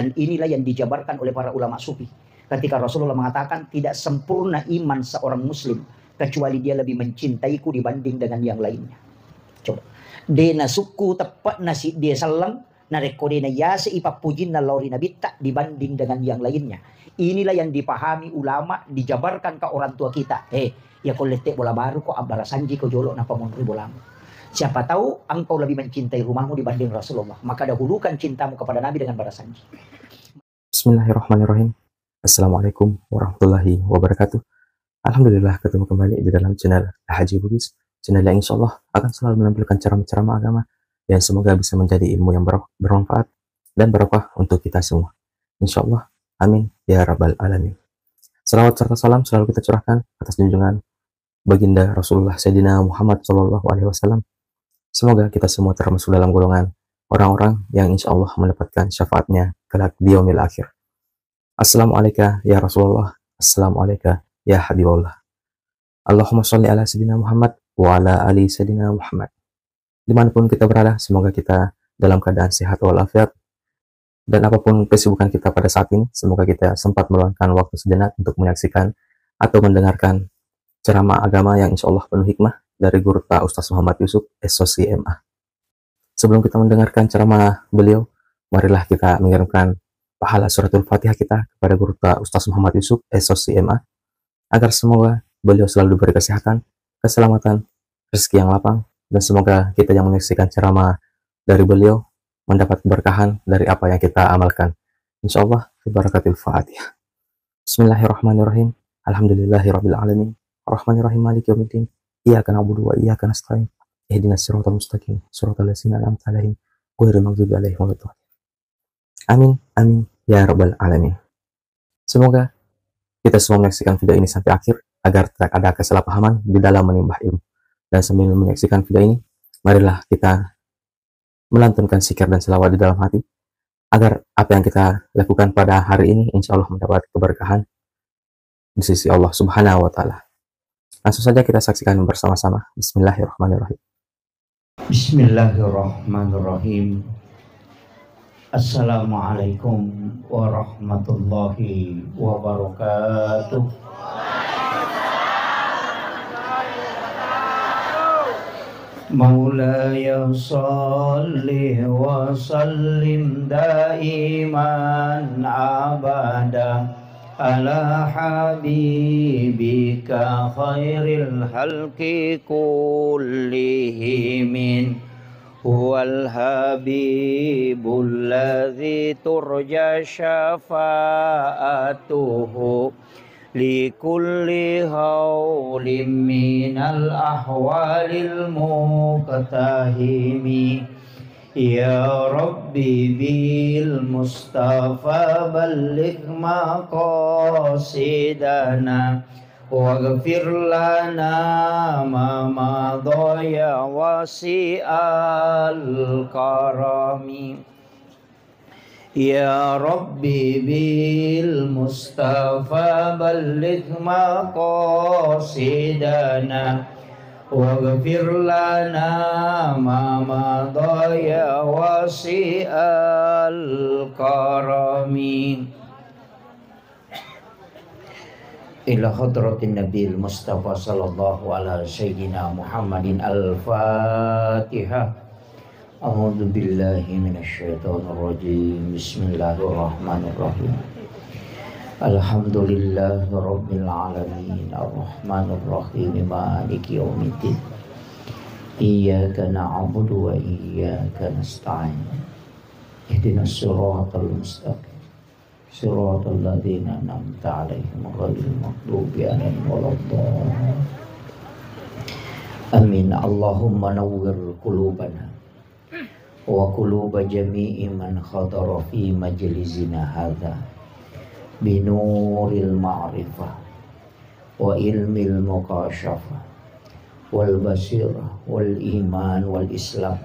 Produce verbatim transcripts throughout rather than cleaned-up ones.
Dan inilah yang dijabarkan oleh para ulama sufi. Ketika Rasulullah mengatakan, "Tidak sempurna iman seorang muslim kecuali dia lebih mencintaiku dibanding dengan yang lainnya." Coba. De nasukku teppe'na si dia selleng, narekko de nayase ipappujinna lao ri nabitta dibanding dengan yang lainnya. Inilah yang dipahami ulama, dijabarkan ke orang tua kita. Eh, ya ko lette bola baru ko abbarasanji ko jolo napamonri bolamu. Siapa tahu engkau lebih mencintai rumahmu dibanding Rasulullah. Maka dahulukan cintamu kepada Nabi dengan barasanji. Bismillahirrahmanirrahim. Assalamualaikum warahmatullahi wabarakatuh. Alhamdulillah, ketemu kembali di dalam channel Haji Bugis, channel yang insya Allah akan selalu menampilkan ceramah-ceramah agama yang semoga bisa menjadi ilmu yang ber- bermanfaat dan barokah untuk kita semua. Insya Allah, amin ya rabbal alamin. Salawat serta salam selalu kita curahkan atas junjungan Baginda Rasulullah Sayyidina Muhammad Sallallahu Alaihi Wasallam. Semoga kita semua termasuk dalam golongan orang-orang yang insya Allah mendapatkan syafaatnya kelak di yaumil akhir. Assalamualaikum ya Rasulullah. Assalamualaikum ya Habibullah. Allahumma sholli ala Sayyidina Muhammad wa ala ali Sayyidina Muhammad. Dimanapun kita berada, semoga kita dalam keadaan sehat walafiat. Dan apapun kesibukan kita pada saat ini, semoga kita sempat meluangkan waktu sejenak untuk menyaksikan atau mendengarkan ceramah agama yang insya Allah penuh hikmah dari Guru Ta Ustaz Muhammad Yusuf, S O C M A. Sebelum kita mendengarkan ceramah beliau, marilah kita mengirimkan pahala suratul Fatihah kita kepada Guru Ta Ustaz Muhammad Yusuf, S O C M A, agar semoga beliau selalu diberi kesehatan, keselamatan, rezeki yang lapang, dan semoga kita yang menyaksikan ceramah dari beliau mendapat keberkahan dari apa yang kita amalkan. Insya Allah, fi barakatil Fatihah. Bismillahirrahmanirrahim. Alhamdulillahirabbil alamin. Arrahmanirrahim. Maliki yaumiddin. Iyyaka na'budu wa iyyaka nasta'in. Ihdinas siratal mustaqim. Siratal ladzina an'amta 'alaihim ghairil maghdubi 'alaihim waladdallin. Amin, amin, ya rabbal alamin. Semoga kita semua menyaksikan video ini sampai akhir agar tidak ada kesalahpahaman di dalam menimba ilmu. Dan sambil menyaksikan video ini, marilah kita melantunkan zikir dan selawat di dalam hati agar apa yang kita lakukan pada hari ini insya Allah mendapat keberkahan di sisi Allah Subhanahu wa Ta'ala. Langsung saja kita saksikan bersama-sama. Bismillahirrahmanirrahim. Bismillahirrahmanirrahim. Assalamualaikum warahmatullahi wabarakatuh. مولاي صل وسلم دائما أبدا على حبيبك خير الخلق كلهم. هو الحبيب الذي ترجى شفاعته لكل هول من الأهوال المقتحم. يا رب بالمصطفى بلغ مقاصدنا واغفر لنا ما مضى يا واسع الكرم. يا رب بالمصطفى بلغ مقاصدنا واغفر لنا ما مضى يا واسع الكرم. إلى حضرة النبي المصطفى صلى الله على سيدنا محمد الفاتحة. أعوذ بالله من الشيطان الرجيم. بسم الله الرحمن الرحيم. الحمد لله رب العالمين. الرحمن الرحيم. مالك يوم الدين. إياك نعبد وإياك نستعين. اهدنا الصراط المستقيم. صراط الذين أنعمت عليهم غير المغضوب عليهم ولا الضالين. آمين. اللهم نور قلوبنا وقلوب جميع من حضر في مجلسنا هذا بنور المعرفة وعلم المكاشفة والبصيرة والإيمان والإسلام.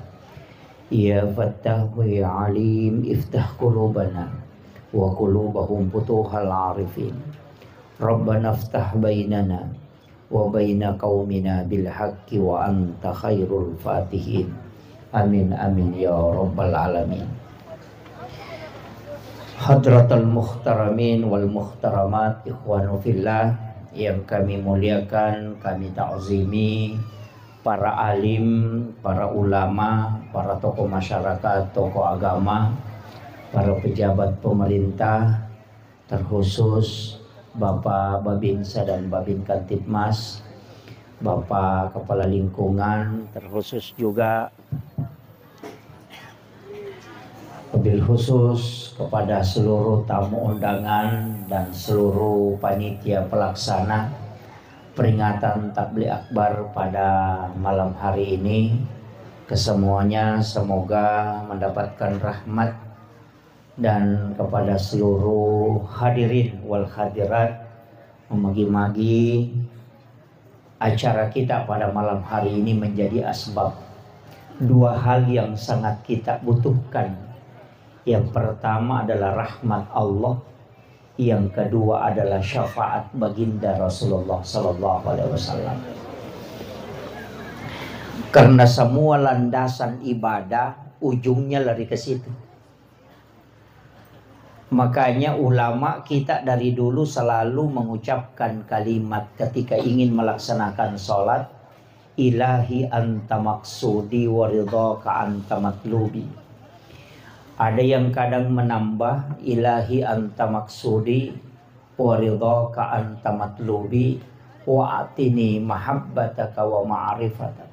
يا فتاح يا عليم، افتح قلوبنا وقلوبهم فتوح العارفين. ربنا افتح بيننا وبين قومنا بالحق وأنت خير الفاتحين. آمين، آمين يا رب العالمين. Hadratal muhtaramin wal muhtaramat, ikhwanu fillah yang kami muliakan, kami ta'zimi, para alim, para ulama, para tokoh masyarakat, tokoh agama, para pejabat pemerintah, terkhusus Bapak Babinsa dan Babin Kamtibmas, Bapak Kepala Lingkungan, terkhusus juga wabil khusus kepada seluruh tamu undangan dan seluruh panitia pelaksana peringatan Tabligh Akbar pada malam hari ini. Kesemuanya semoga mendapatkan rahmat, dan kepada seluruh hadirin wal hadirat, memagi-magi acara kita pada malam hari ini menjadi asbab dua hal yang sangat kita butuhkan. Yang pertama adalah rahmat Allah, yang kedua adalah syafaat baginda Rasulullah sallallahu alaihi wasallam. Karena semua landasan ibadah ujungnya lari ke situ. Makanya ulama kita dari dulu selalu mengucapkan kalimat ketika ingin melaksanakan sholat, "Ilahi anta maksudi wa ridhaka anta matlubi." Ada yang kadang menambah, "Ilahi anta maksudi wa ridhaka anta matlubi, wa atini mahabbataka wa ma'rifataka."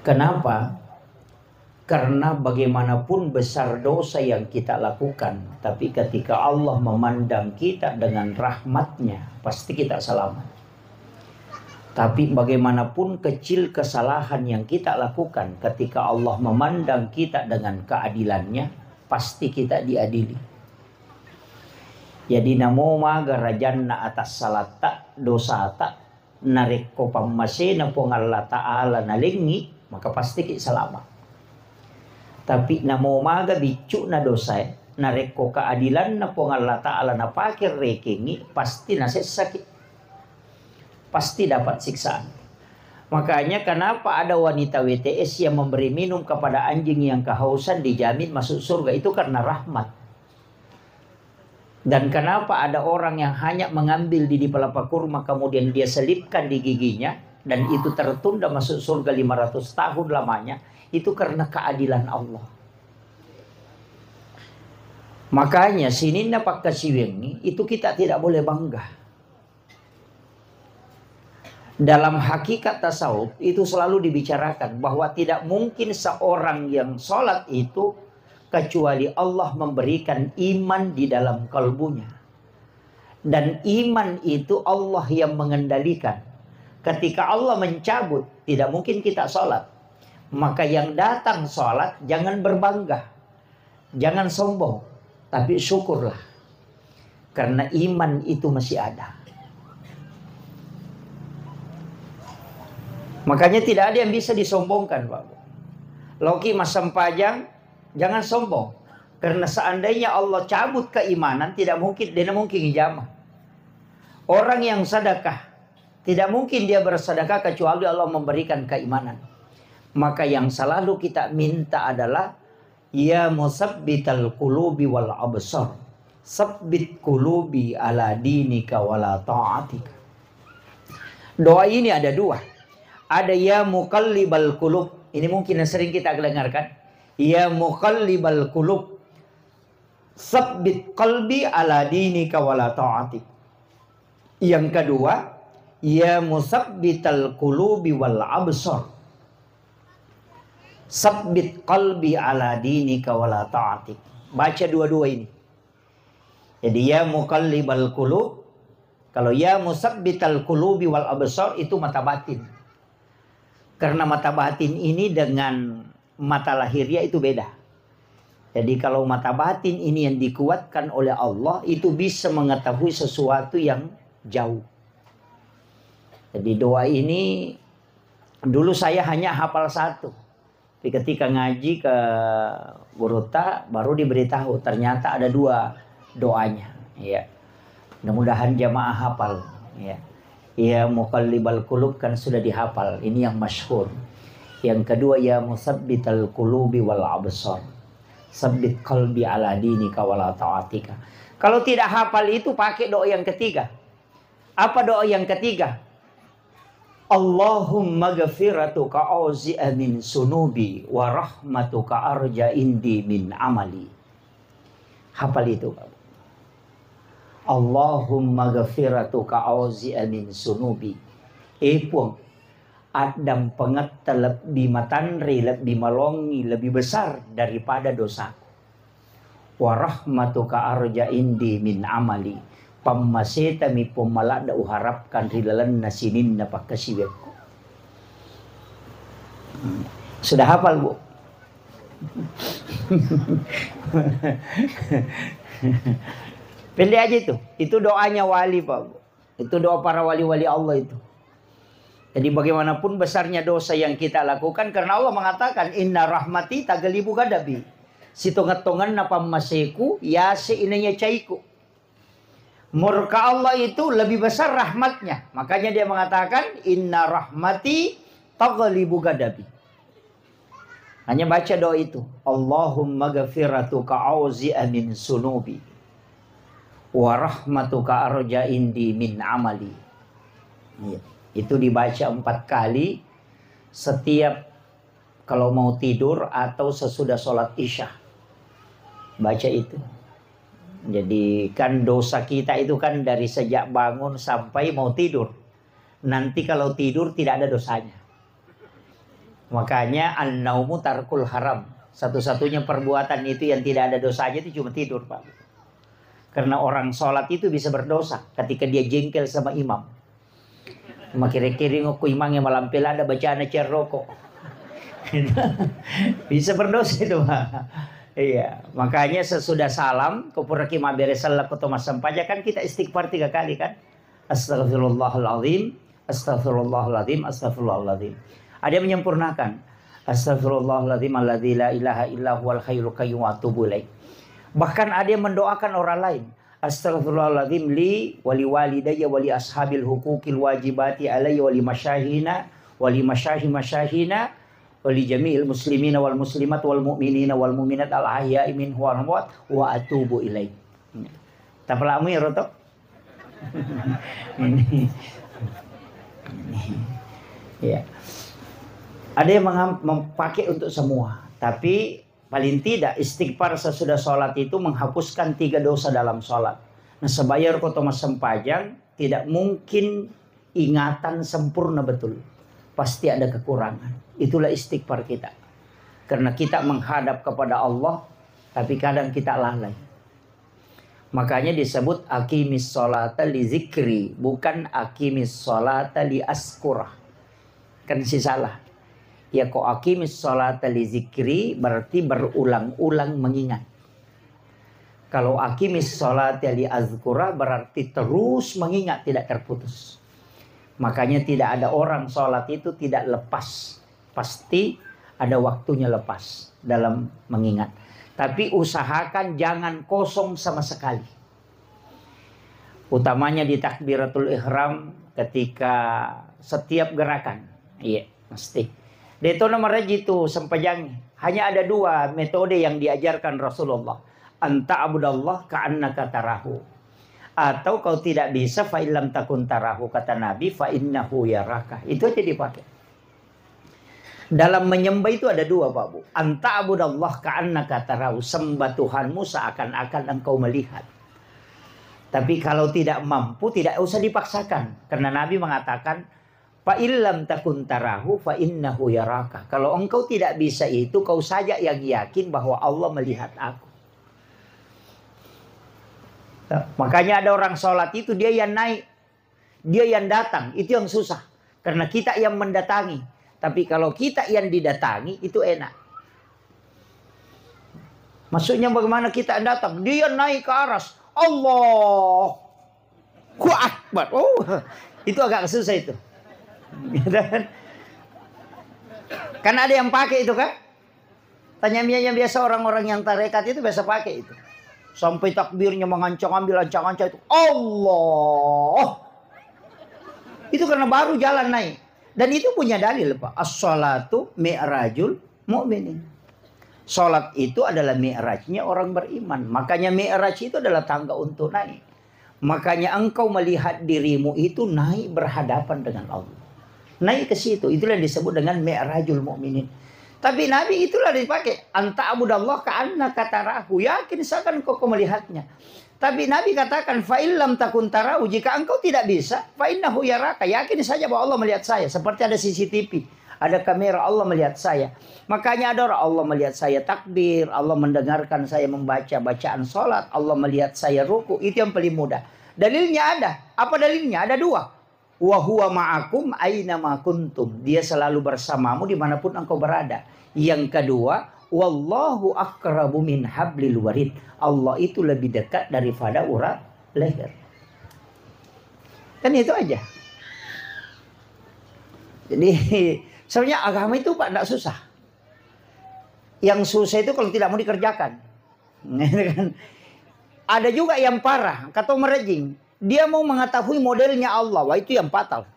Kenapa? Karena bagaimanapun besar dosa yang kita lakukan, tapi ketika Allah memandang kita dengan rahmatnya, pasti kita selamat. Tapi bagaimanapun kecil kesalahan yang kita lakukan, ketika Allah memandang kita dengan keadilannya, pasti kita diadili. Jadi namo maga rajanna atas salatta, dosata, narekko pammasena Puang Allah Ta'ala nalengngi, maka pastiki salama. Tapi namo maga biccu'na dosae, narekko keadilanna Puang Allah Ta'ala napake rekengngi, pasti nasessaki. Pasti dapat siksaan. Makanya kenapa ada wanita W T S yang memberi minum kepada anjing yang kehausan dijamin masuk surga, itu karena rahmat. Dan kenapa ada orang yang hanya mengambil di, di pelapa kurma, kemudian dia selipkan di giginya, dan itu tertunda masuk surga lima ratus tahun lamanya, itu karena keadilan Allah. Makanya sininna pakkasiwiangngi itu kita tidak boleh bangga. Dalam hakikat tasawuf itu selalu dibicarakan bahwa tidak mungkin seorang yang sholat itu kecuali Allah memberikan iman di dalam kalbunya. Dan iman itu Allah yang mengendalikan. Ketika Allah mencabut, tidak mungkin kita sholat. Maka yang datang sholat jangan berbangga. Jangan sombong, tapi syukurlah. Karena iman itu masih ada. Makanya tidak ada yang bisa disombongkan, Pak. Loki masempajang, jangan sombong. Karena seandainya Allah cabut keimanan, tidak mungkin, dia mungkin ijamah. Orang yang sedekah, tidak mungkin dia bersedekah kecuali Allah memberikan keimanan. Maka yang selalu kita minta adalah, "Ya musabbital qulubi wal absar, sabbit qulubi ala dinika wala ta'atika." Doa ini ada dua. Ada "Ya muqallibal qulub." Ini mungkin yang sering kita dengarkan. "Ya muqallibal qulub, sabbit qalbi ala dinika wala ta'atik." Yang kedua, "Ya musabbital qulubi wal absar, sabbit qalbi ala dinika wala ta'atik." Baca dua-dua ini. Jadi, "Ya muqallibal qulub", kalau "Ya musabbital qulubi wal absar" itu mata batin. Karena mata batin ini dengan mata lahiriah itu beda. Jadi kalau mata batin ini yang dikuatkan oleh Allah, itu bisa mengetahui sesuatu yang jauh. Jadi doa ini dulu saya hanya hafal satu. Tapi ketika ngaji ke gurutta, baru diberitahu ternyata ada dua doanya. Ya. Mudah-mudahan jamaah hafal. Ya. "Ya muqallibal qulub" kan sudah dihafal. Ini yang masyhur. Yang kedua, "Ya musabbital qulubi wal absar, Sabbit qalbi ala dinika wala ta'atika. Kalau tidak hafal itu, pakai doa yang ketiga. Apa doa yang ketiga? Allahumma ghafiratuka auzi'a min sunubi wa rahmatuka arja indi min amali. Hafal itu, Pak. Allahumma ghafiratuka auzi'a min sunubi. Eh, Puang, addampengetta lebbi matanre, lebbi malongi, lebbi besar daripada dosaku. Wa rahmatuka arja indi min amali. Pammasetami, Puang, maladde uharapkan ri lalenna sininna pakkasiwiakku. Sudah hafal, Bu? Pendek aja itu. Itu doanya wali, Pak, Bu. Itu doa para wali-wali Allah itu. Jadi, bagaimanapun besarnya dosa yang kita lakukan, karena Allah mengatakan, "Inna rahmati taghlibu ghadabi." Sitonget-tongenna pammaseku, yase inanya caiku. Murka Allah itu lebih besar rahmatnya. Makanya dia mengatakan, "Inna rahmati taghlibu ghadabi." Hanya baca doa itu, "Allahumma ghafiratuka auzi'a min sunubi, wa rahmatuka arja indi min amali." Iya. Itu dibaca empat kali setiap kalau mau tidur atau sesudah sholat isya. Baca itu. Jadi, kan dosa kita itu kan dari sejak bangun sampai mau tidur. Nanti kalau tidur tidak ada dosanya. Makanya an-naumu tarkul haram. Satu-satunya perbuatan itu yang tidak ada dosanya itu cuma tidur, Pak. Karena orang sholat itu bisa berdosa ketika dia jengkel sama imam. Makere-kere ngokko imangnge malampe ladde bacana cerroko. Bisa berdosa itu, Pak. Iya, makanya sesudah salam, ko puraki mabbere selleng ko to massempajang, kan kita istighfar tiga kali, kan? Astaghfirullahaladzim, astaghfirullahaladzim, astaghfirullahaladzim. Ada yang menyempurnakan, "Astaghfirullahaladzim alladzi la ilaha illa huwal hayyul qayyum wa atubu ilaih." Bahkan ada yang mendoakan orang lain, "Astaghfirullahaladzim li wali walidayya wali ashabil hukukil wajibati alayya wali masyahina wali masyahi masyahina wali jami'il muslimina wal muslimat wal mu'minina wal mu'minat al ahya'i minhu wal amwat wa atubu ilaih." Tapalamu ya, Roto? Ini. Ini. Ya. Ada yang mengam-, memakai untuk semua, tapi paling tidak istighfar sesudah sholat itu menghapuskan tiga dosa dalam sholat. Nah, sebayar koto massempajang, tidak mungkin ingatan sempurna betul. Pasti ada kekurangan. Itulah istighfar kita. Karena kita menghadap kepada Allah, tapi kadang kita lalai. Makanya disebut aqimis sholata li zikri, bukan aqimis sholata li askura. Kan si salah. Ya, ko aqimis sholata li zikri berarti berulang-ulang mengingat. Kalau aqimis sholata li azkura berarti terus mengingat tidak terputus. Makanya tidak ada orang sholat itu tidak lepas. Pasti ada waktunya lepas dalam mengingat. Tapi usahakan jangan kosong sama sekali. Utamanya di takbiratul ihram ketika setiap gerakan. Iya, mesti. De'to na marejji tu sempajang. Hanya ada dua metode yang diajarkan Rasulullah. Anta abudallah ka'annaka tarahu. Atau kau tidak bisa, fa illam takun tarahu, kata Nabi, fa innahu yaraka. Itu aja dipakai. Dalam menyembah itu ada dua, Pak Bu. Anta abudallah ka'annaka tarahu, sembah Tuhanmu seakan-akan engkau melihat. Tapi kalau tidak mampu, tidak usah dipaksakan. Karena Nabi mengatakan, "Fa illam takun tarahu, fa innahu yaraka." Kalau engkau tidak bisa itu, kau saja yang yakin bahwa Allah melihat aku. Nah, makanya ada orang sholat itu dia yang naik, dia yang datang, itu yang susah. Karena kita yang mendatangi. Tapi kalau kita yang didatangi, itu enak. Maksudnya bagaimana kita yang datang? Dia naik ke aras. Allahu Akbar. Oh, itu agak susah itu. Gitu kan? Kan ada yang pakai itu kan? Tanya misalnya biasa orang-orang yang tarekat itu biasa pakai itu. Sampai takbirnya mengancang ambil ancang-ancang itu. Allah. Itu karena baru jalan naik. Dan itu punya dalil, Pak. As-sholatu mi'rajul mu'minin. Salat itu adalah mi'rajnya orang beriman. Makanya mi'raj itu adalah tangga untuk naik. Makanya engkau melihat dirimu itu naik berhadapan dengan Allah. Naik ke situ, itulah yang disebut dengan mi'rajul mukminin. Tapi Nabi itulah dipakai, "Anta abudallah ka'annaka tarahu." Yakin seakan kau, kau melihatnya. Tapi Nabi katakan, "Fa illam takun tarahu," jika engkau tidak bisa, "fa innahu yaraka." Yakin saja bahwa Allah melihat saya, seperti ada C C T V, ada kamera, Allah melihat saya. Makanya ada orang, "Allah melihat saya takbir, Allah mendengarkan saya membaca bacaan salat, Allah melihat saya ruku." Itu yang paling mudah. Dalilnya ada. Apa dalilnya? Ada dua. "Wa huwa ma'akum aina ma kuntum." Dia selalu bersamamu dimanapun engkau berada. Yang kedua, "Wallahu aqrabu min hablil warid." Allah itu lebih dekat daripada urat leher. Kan itu aja. Jadi, sebenarnya agama itu, Pak, nggak susah. Yang susah itu kalau tidak mau dikerjakan. Ada juga yang parah, kata merejing. Dia mau mengetahui modelnya Allah, wah, itu yang fatal.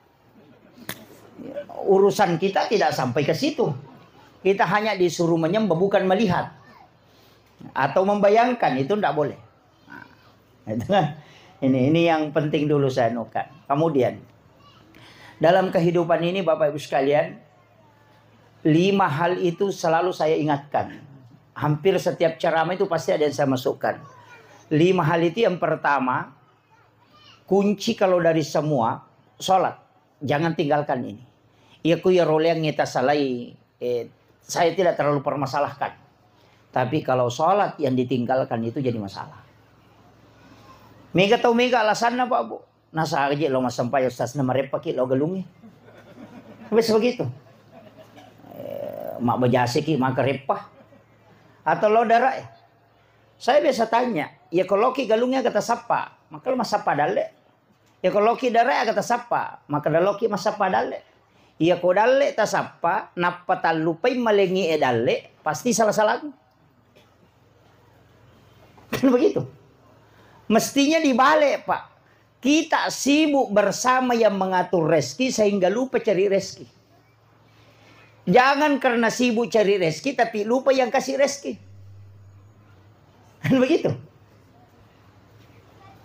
Urusan kita tidak sampai ke situ. Kita hanya disuruh menyembah, bukan melihat. Atau membayangkan, itu ndak boleh. Nah, itu kan. Ini, ini yang penting dulu saya anukan. Kemudian, dalam kehidupan ini, Bapak Ibu sekalian, lima hal itu selalu saya ingatkan. Hampir setiap ceramah itu pasti ada yang saya masukkan. Lima hal itu, yang pertama, kunci kalau dari semua, sholat. Jangan tinggalkan ini. Iya ku ya roleang ngeta salai, eh, saya tidak terlalu permasalahkan. Tapi kalau sholat yang ditinggalkan itu jadi masalah. Mega tau mega alasanna, Pak, Bu. Nasa aja lo massempajang ustaz na mareppaki lo galungi. Biasa begitu. Eh, mak bejasiki maka reppa. Atau lo dara ya. Saya biasa tanya, ya kalau ki galungnya kata sapa, maka lo masapa dalle. Ya kalau ki dara ya kata sapa, maka dalo ki masapa dalle. Ya ko dalle tasappa, nappa tallupai malengi e dalle, pasti salah-salah. Kan begitu. Mestinya dibalik, Pak. Kita sibuk bersama yang mengatur rezeki sehingga lupa cari rezeki. Jangan karena sibuk cari rezeki, tapi lupa yang kasih rezeki. Kan begitu.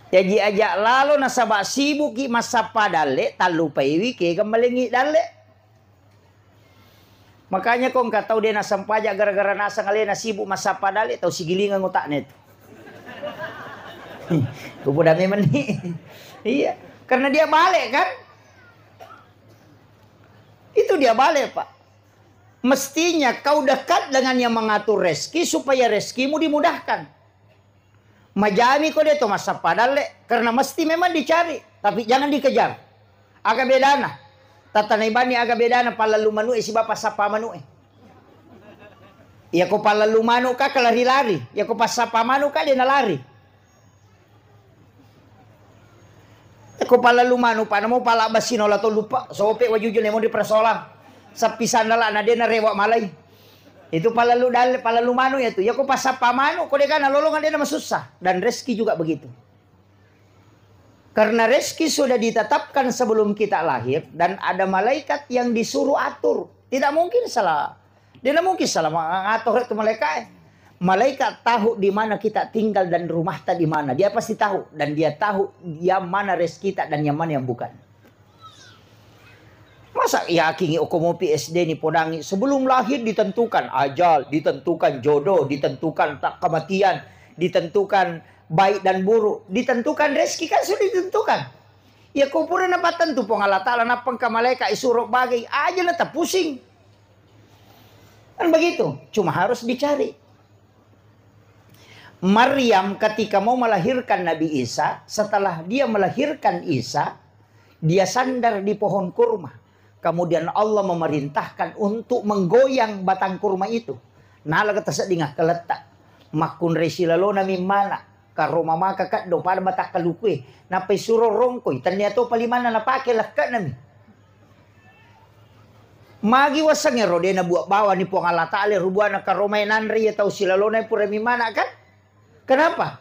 Jaji aja lalo nasaba sibuk ki massappa dalle, tallupaiwi kega malengi dalle. Makanya ko engka tau de nasempaja gara-gara naseng alena sibuk massappa dalle, tau sigilingang otakna itu. Kupoda memang ni. Iya, karena dia balik kan? Itu dia balik, Pak. Mestinya kau dekat dengan yang mengatur rezeki supaya rezekimu dimudahkan. Majami ko de to massappa dalle, karena mesti memang dicari, tapi jangan dikejar. Aga bedana? Tatanai bani aga bedana pallalu manu'e sibawa passappa manu'e. Iya ko pallalu manu ka, ka lari-lari. Iya ko passappa manu ka, de nalari. Iya ko pallalu manu pa, namo pala basino la to lupa, sope wajuju nemo di persoalan. Sappi sandala na de narewa malai. Itu pallalu dalle, pallalu manu ya tu. Iya ko passappa manu, ko de ka nalolong de na masussa. Dan rezeki juga begitu. Karena rezeki sudah ditetapkan sebelum kita lahir dan ada malaikat yang disuruh atur. Tidak mungkin salah. Dia tidak mungkin salah mengatur itu malaikat. Malaikat tahu di mana kita tinggal dan rumahta di mana. Dia pasti tahu. Dan dia tahu yang mana rezeki kita dan yang mana yang bukan. Masa yakin oko mopi S D ni podangi sebelum lahir ditentukan ajal, ditentukan jodoh, ditentukan tak kematian, ditentukan baik dan buruk, ditentukan rezeki kan sudah ditentukan. Ya ko pura napattentu Puang Allah Ta'ala, nappa engka malaikat isuro bagai, aja na pusing. Kan begitu, cuma harus dicari. Maryam ketika mau melahirkan Nabi Isa, setelah dia melahirkan Isa, dia sandar di pohon kurma. Kemudian Allah memerintahkan untuk menggoyang batang kurma itu. Nalaga tasedding akkaletta. Makkunrai silalona mimmana. Karoma maka kaddo pada batang kalukue. Nappai suro rongkoi. Tennia to palimanna napake lekke'nami. Magi waseng ero de nabuat bawani Puang Allah Ta'ala rubuana karomai nanre ya tau silalona pura mimmana kan? Kenapa?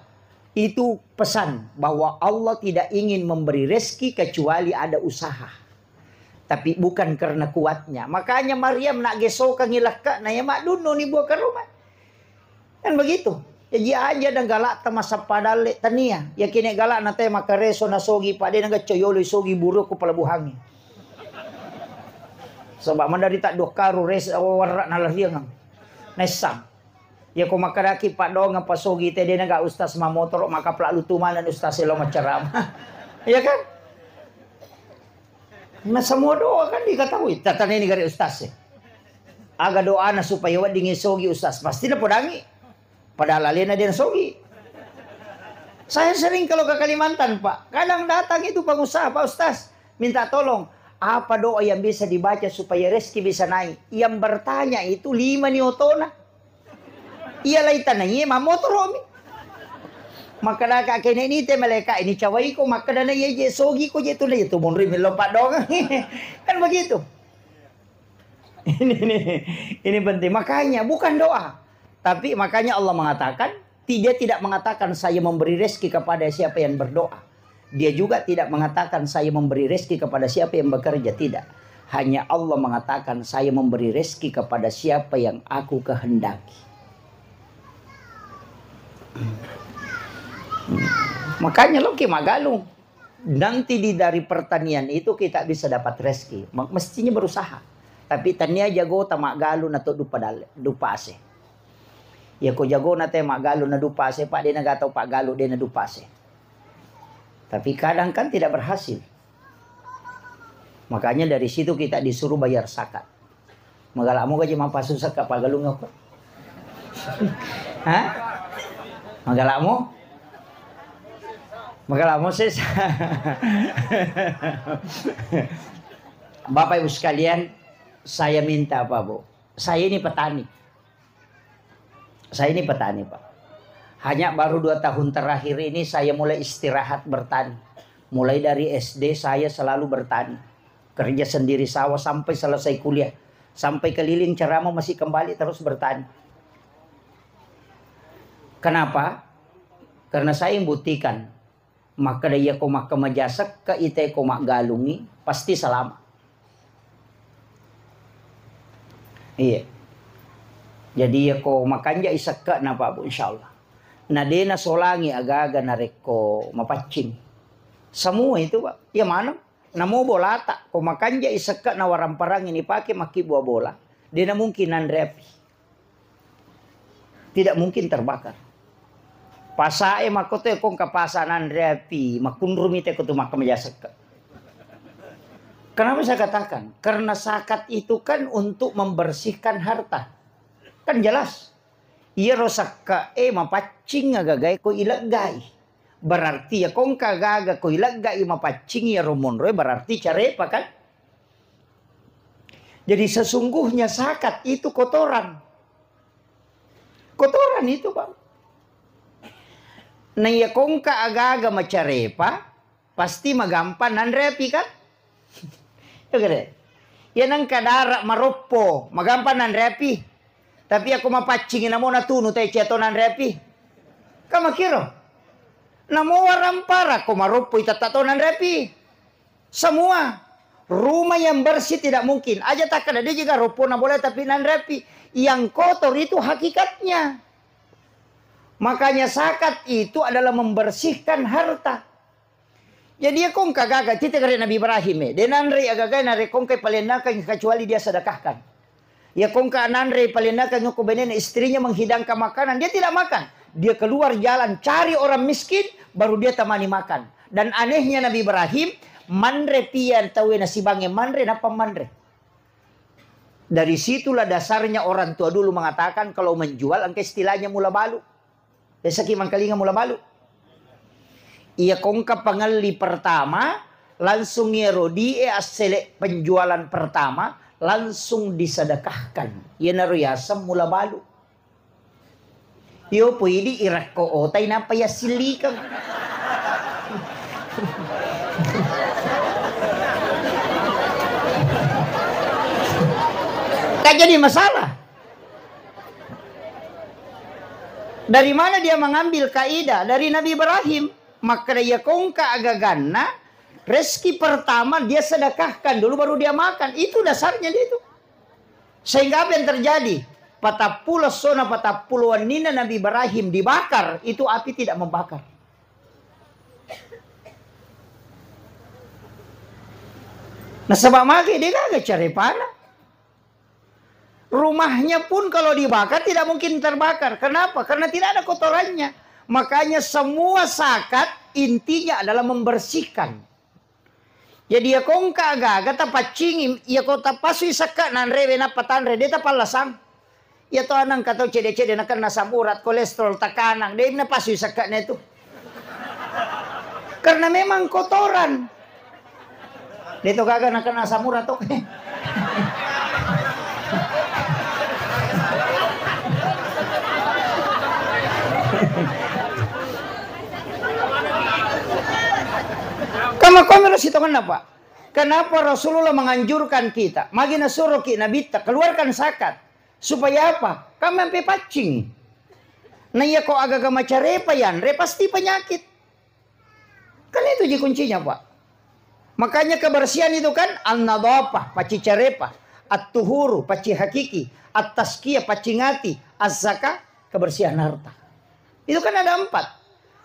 Itu pesan bahwa Allah tidak ingin memberi rezeki kecuali ada usaha. Tapi bukan karena kuatnya. Makanya Maryam nak gesokangi lekka na ya madunno ni buah karoma. Kan begitu. Jaji aja dan galak ta massappa dalle tania. Yakin galak na te makareso na sogi pade na gacco yolo sogi buru ku pelabuhangi. Sebab mandari tak dua karu res warra na lariang. Nessang. Ya ko makadaki padonga pasogi te de na ga ustaz mamotoro maka pelalu tumanan ustaz lo maceramah. Ya kan? Nah, semua doa kan diketahui. Tata ini gare ustaz e. Aga doana supaya wedding sogi ustaz. Pasti na podangi. Padahal alena dia sogi. Saya sering kalau ke Kalimantan, Pak. Kadang datang itu pengusaha, "Pak Ustaz, minta tolong. Apa doa yang bisa dibaca supaya rezeki bisa naik?" Yang bertanya itu lima ni otona. Iya lai tanai, mamotoromi. Makkadaka kene ni te malaika ini cawaiko, makkadana iya je sogi ko je tu na itu monri melo padong. Kan begitu. Ini, ini, ini penting. Makanya bukan doa. Tapi makanya Allah mengatakan, ti-, dia tidak mengatakan saya memberi rezeki kepada siapa yang berdoa. Dia juga tidak mengatakan saya memberi rezeki kepada siapa yang bekerja. Tidak. Hanya Allah mengatakan saya memberi rezeki kepada siapa yang aku kehendaki. Makanya lo ki magalung. Nanti di, dari pertanian itu kita bisa dapat rezeki. Ma-, mestinya berusaha. Tapi tania jago ta maggalung na to dupa dalle, dupa ase. Ya ko jago na te maggalung na dupa ase, Pak, de na gatau paggalung de na dupa ase. Tapi kadang kan tidak berhasil. Makanya dari situ kita disuruh bayar zakat. Magalakmu gaji mappasusa ka pagalung aku. Hah? Magalakmu? Magalakmu sis. Bapak Ibu sekalian, saya minta apa, Bu? Saya ini petani. Saya ini petani, Pak. Hanya baru dua tahun terakhir ini saya mulai istirahat bertani. Mulai dari S D saya selalu bertani. Kerja sendiri sawah sampai selesai kuliah. Sampai keliling ceramah masih kembali terus bertani. Kenapa? Karena saya yang buktikan. Makkeda iya ko makkamaja sekke ite ko maggalungi, pasti salama. Iya. Jadi iya ko makanjai sekke na Pak, Bu, insyaallah. Na de na solangi agaga narekko mapaccing. Semua itu, Pak. Iya maneng. Namo bolata ko makanjai sekke na waramparangi ni pake makkibua bola. De na mungkin nanre api. Tidak mungkin terbakar. Pasae makkoto e kongka pasa nanre api, makunrumi te ko tu makkamaja sekke. Kenapa saya katakan? Karena zakat itu kan untuk membersihkan harta. Kan jelas. Iyaro sekke e mapaccing agagae ko ileggai. Berarti ya kongka gaga ko ileggai mapaccing iyaro monroe berarti carepa kan? Jadi sesungguhnya zakat itu kotoran. Kotoran itu, Pak. Nah, iya kongka agaga macarepa, pasti magampang nanre api, kan? Ya, gede. Ya, nengka dara maroppo, magampang nanre api. Tapi aku mapaccing namo natunu tecce atau nanre api. Kamakiro. Namo warampara ko maroppo itatta to nanre api. Semua rumah yang bersih tidak mungkin. Aja takkada de jiga roppona boleh tapi nanre api. Yang kotor itu hakikatnya. Makanya zakat itu adalah membersihkan harta. Jadi ya kongka gaga tite gare Nabi Ibrahim e. De nanre agaga narekongka palennakang kecuali dia sedekahkan. Ya kongka nanre palennakang ko benena istrinya menghidangkan makanan, dia tidak makan. Dia keluar jalan cari orang miskin, baru dia temani makan. Dan anehnya Nabi Ibrahim, manre pia tauwe nasibange manre, nappa manre. Dari situlah dasarnya orang tua dulu mengatakan kalau menjual engka istilahnya mula balu. Biasaki mangkalinga mula balu. Iya kongka pangelli pertama, langsung iyaro die assele penjualan pertama, langsung disedekahkan. Iyanaro yaseng mula balu. Yo poidi irakko otai napa yassilikeng. Kan jadi masalah. Dari mana dia mengambil kaidah? Dari Nabi Ibrahim. Makkeda iya kongka agaganna, rezeki pertama dia sedekahkan dulu baru dia makan. Itu dasarnya dia itu. Sehingga apa yang terjadi? patappulo essona patappulo wenninna Nabi Ibrahim dibakar, itu api tidak membakar. Nasaba magi de gaga carepana. Rumahnya pun kalau dibakar tidak mungkin terbakar. Kenapa? Karena tidak ada kotorannya. Makanya semua zakat intinya adalah membersihkan. Jadi, iya ko engka aga-aga tapaccingi, iya ko tapasui sekka nanrewe nappa tanre, de tapallasang. Iya to, anang ka to cede-cede nakenna asam urat, kolesterol, tekanang, de napasui sekkana itu. Karena memang kotoran. De to gaga nakenna asam urat to. Kama komero sitongenna, Pak. Kenapa Rasulullah menganjurkan kita? Magi nasuroki Nabitta, keluarkan zakat. Supaya apa? Kami sampai paccing. Nah, iya ko aga-aga macarepa yanre, pasti penyakit. Kan itu ji kuncinya, Pak. Makanya kebersihan itu kan an-nadhafah, pacci carepa, at-tuhuru, pacci hakiki, at-tazkiyah, pacci ngati, az-zakah, kebersihan harta. Itu kan ada empat.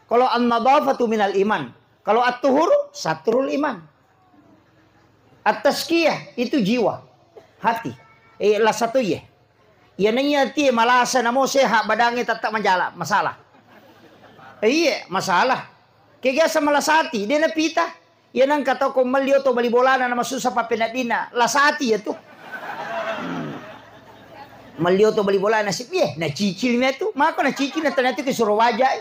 Kalau an-nadhafatu minal iman, kalau at-tuhuru, satrul iman. At-tazkiyah itu jiwa, hati. Eh, la satu ye. Iya naiya tie malasa namo sehat badangnge tetap manjala, masalah. Eh, iye, masalah. Kegasa malasati, de napita. Iya nangka tau ko melli oto bali bolana nama susah pappeneddinna, lasati ya tu. Hmm. Melli oto bali bolana nasib, iye, nacicil mi tu. Mako nacicil na ternyata ke suruh wajai.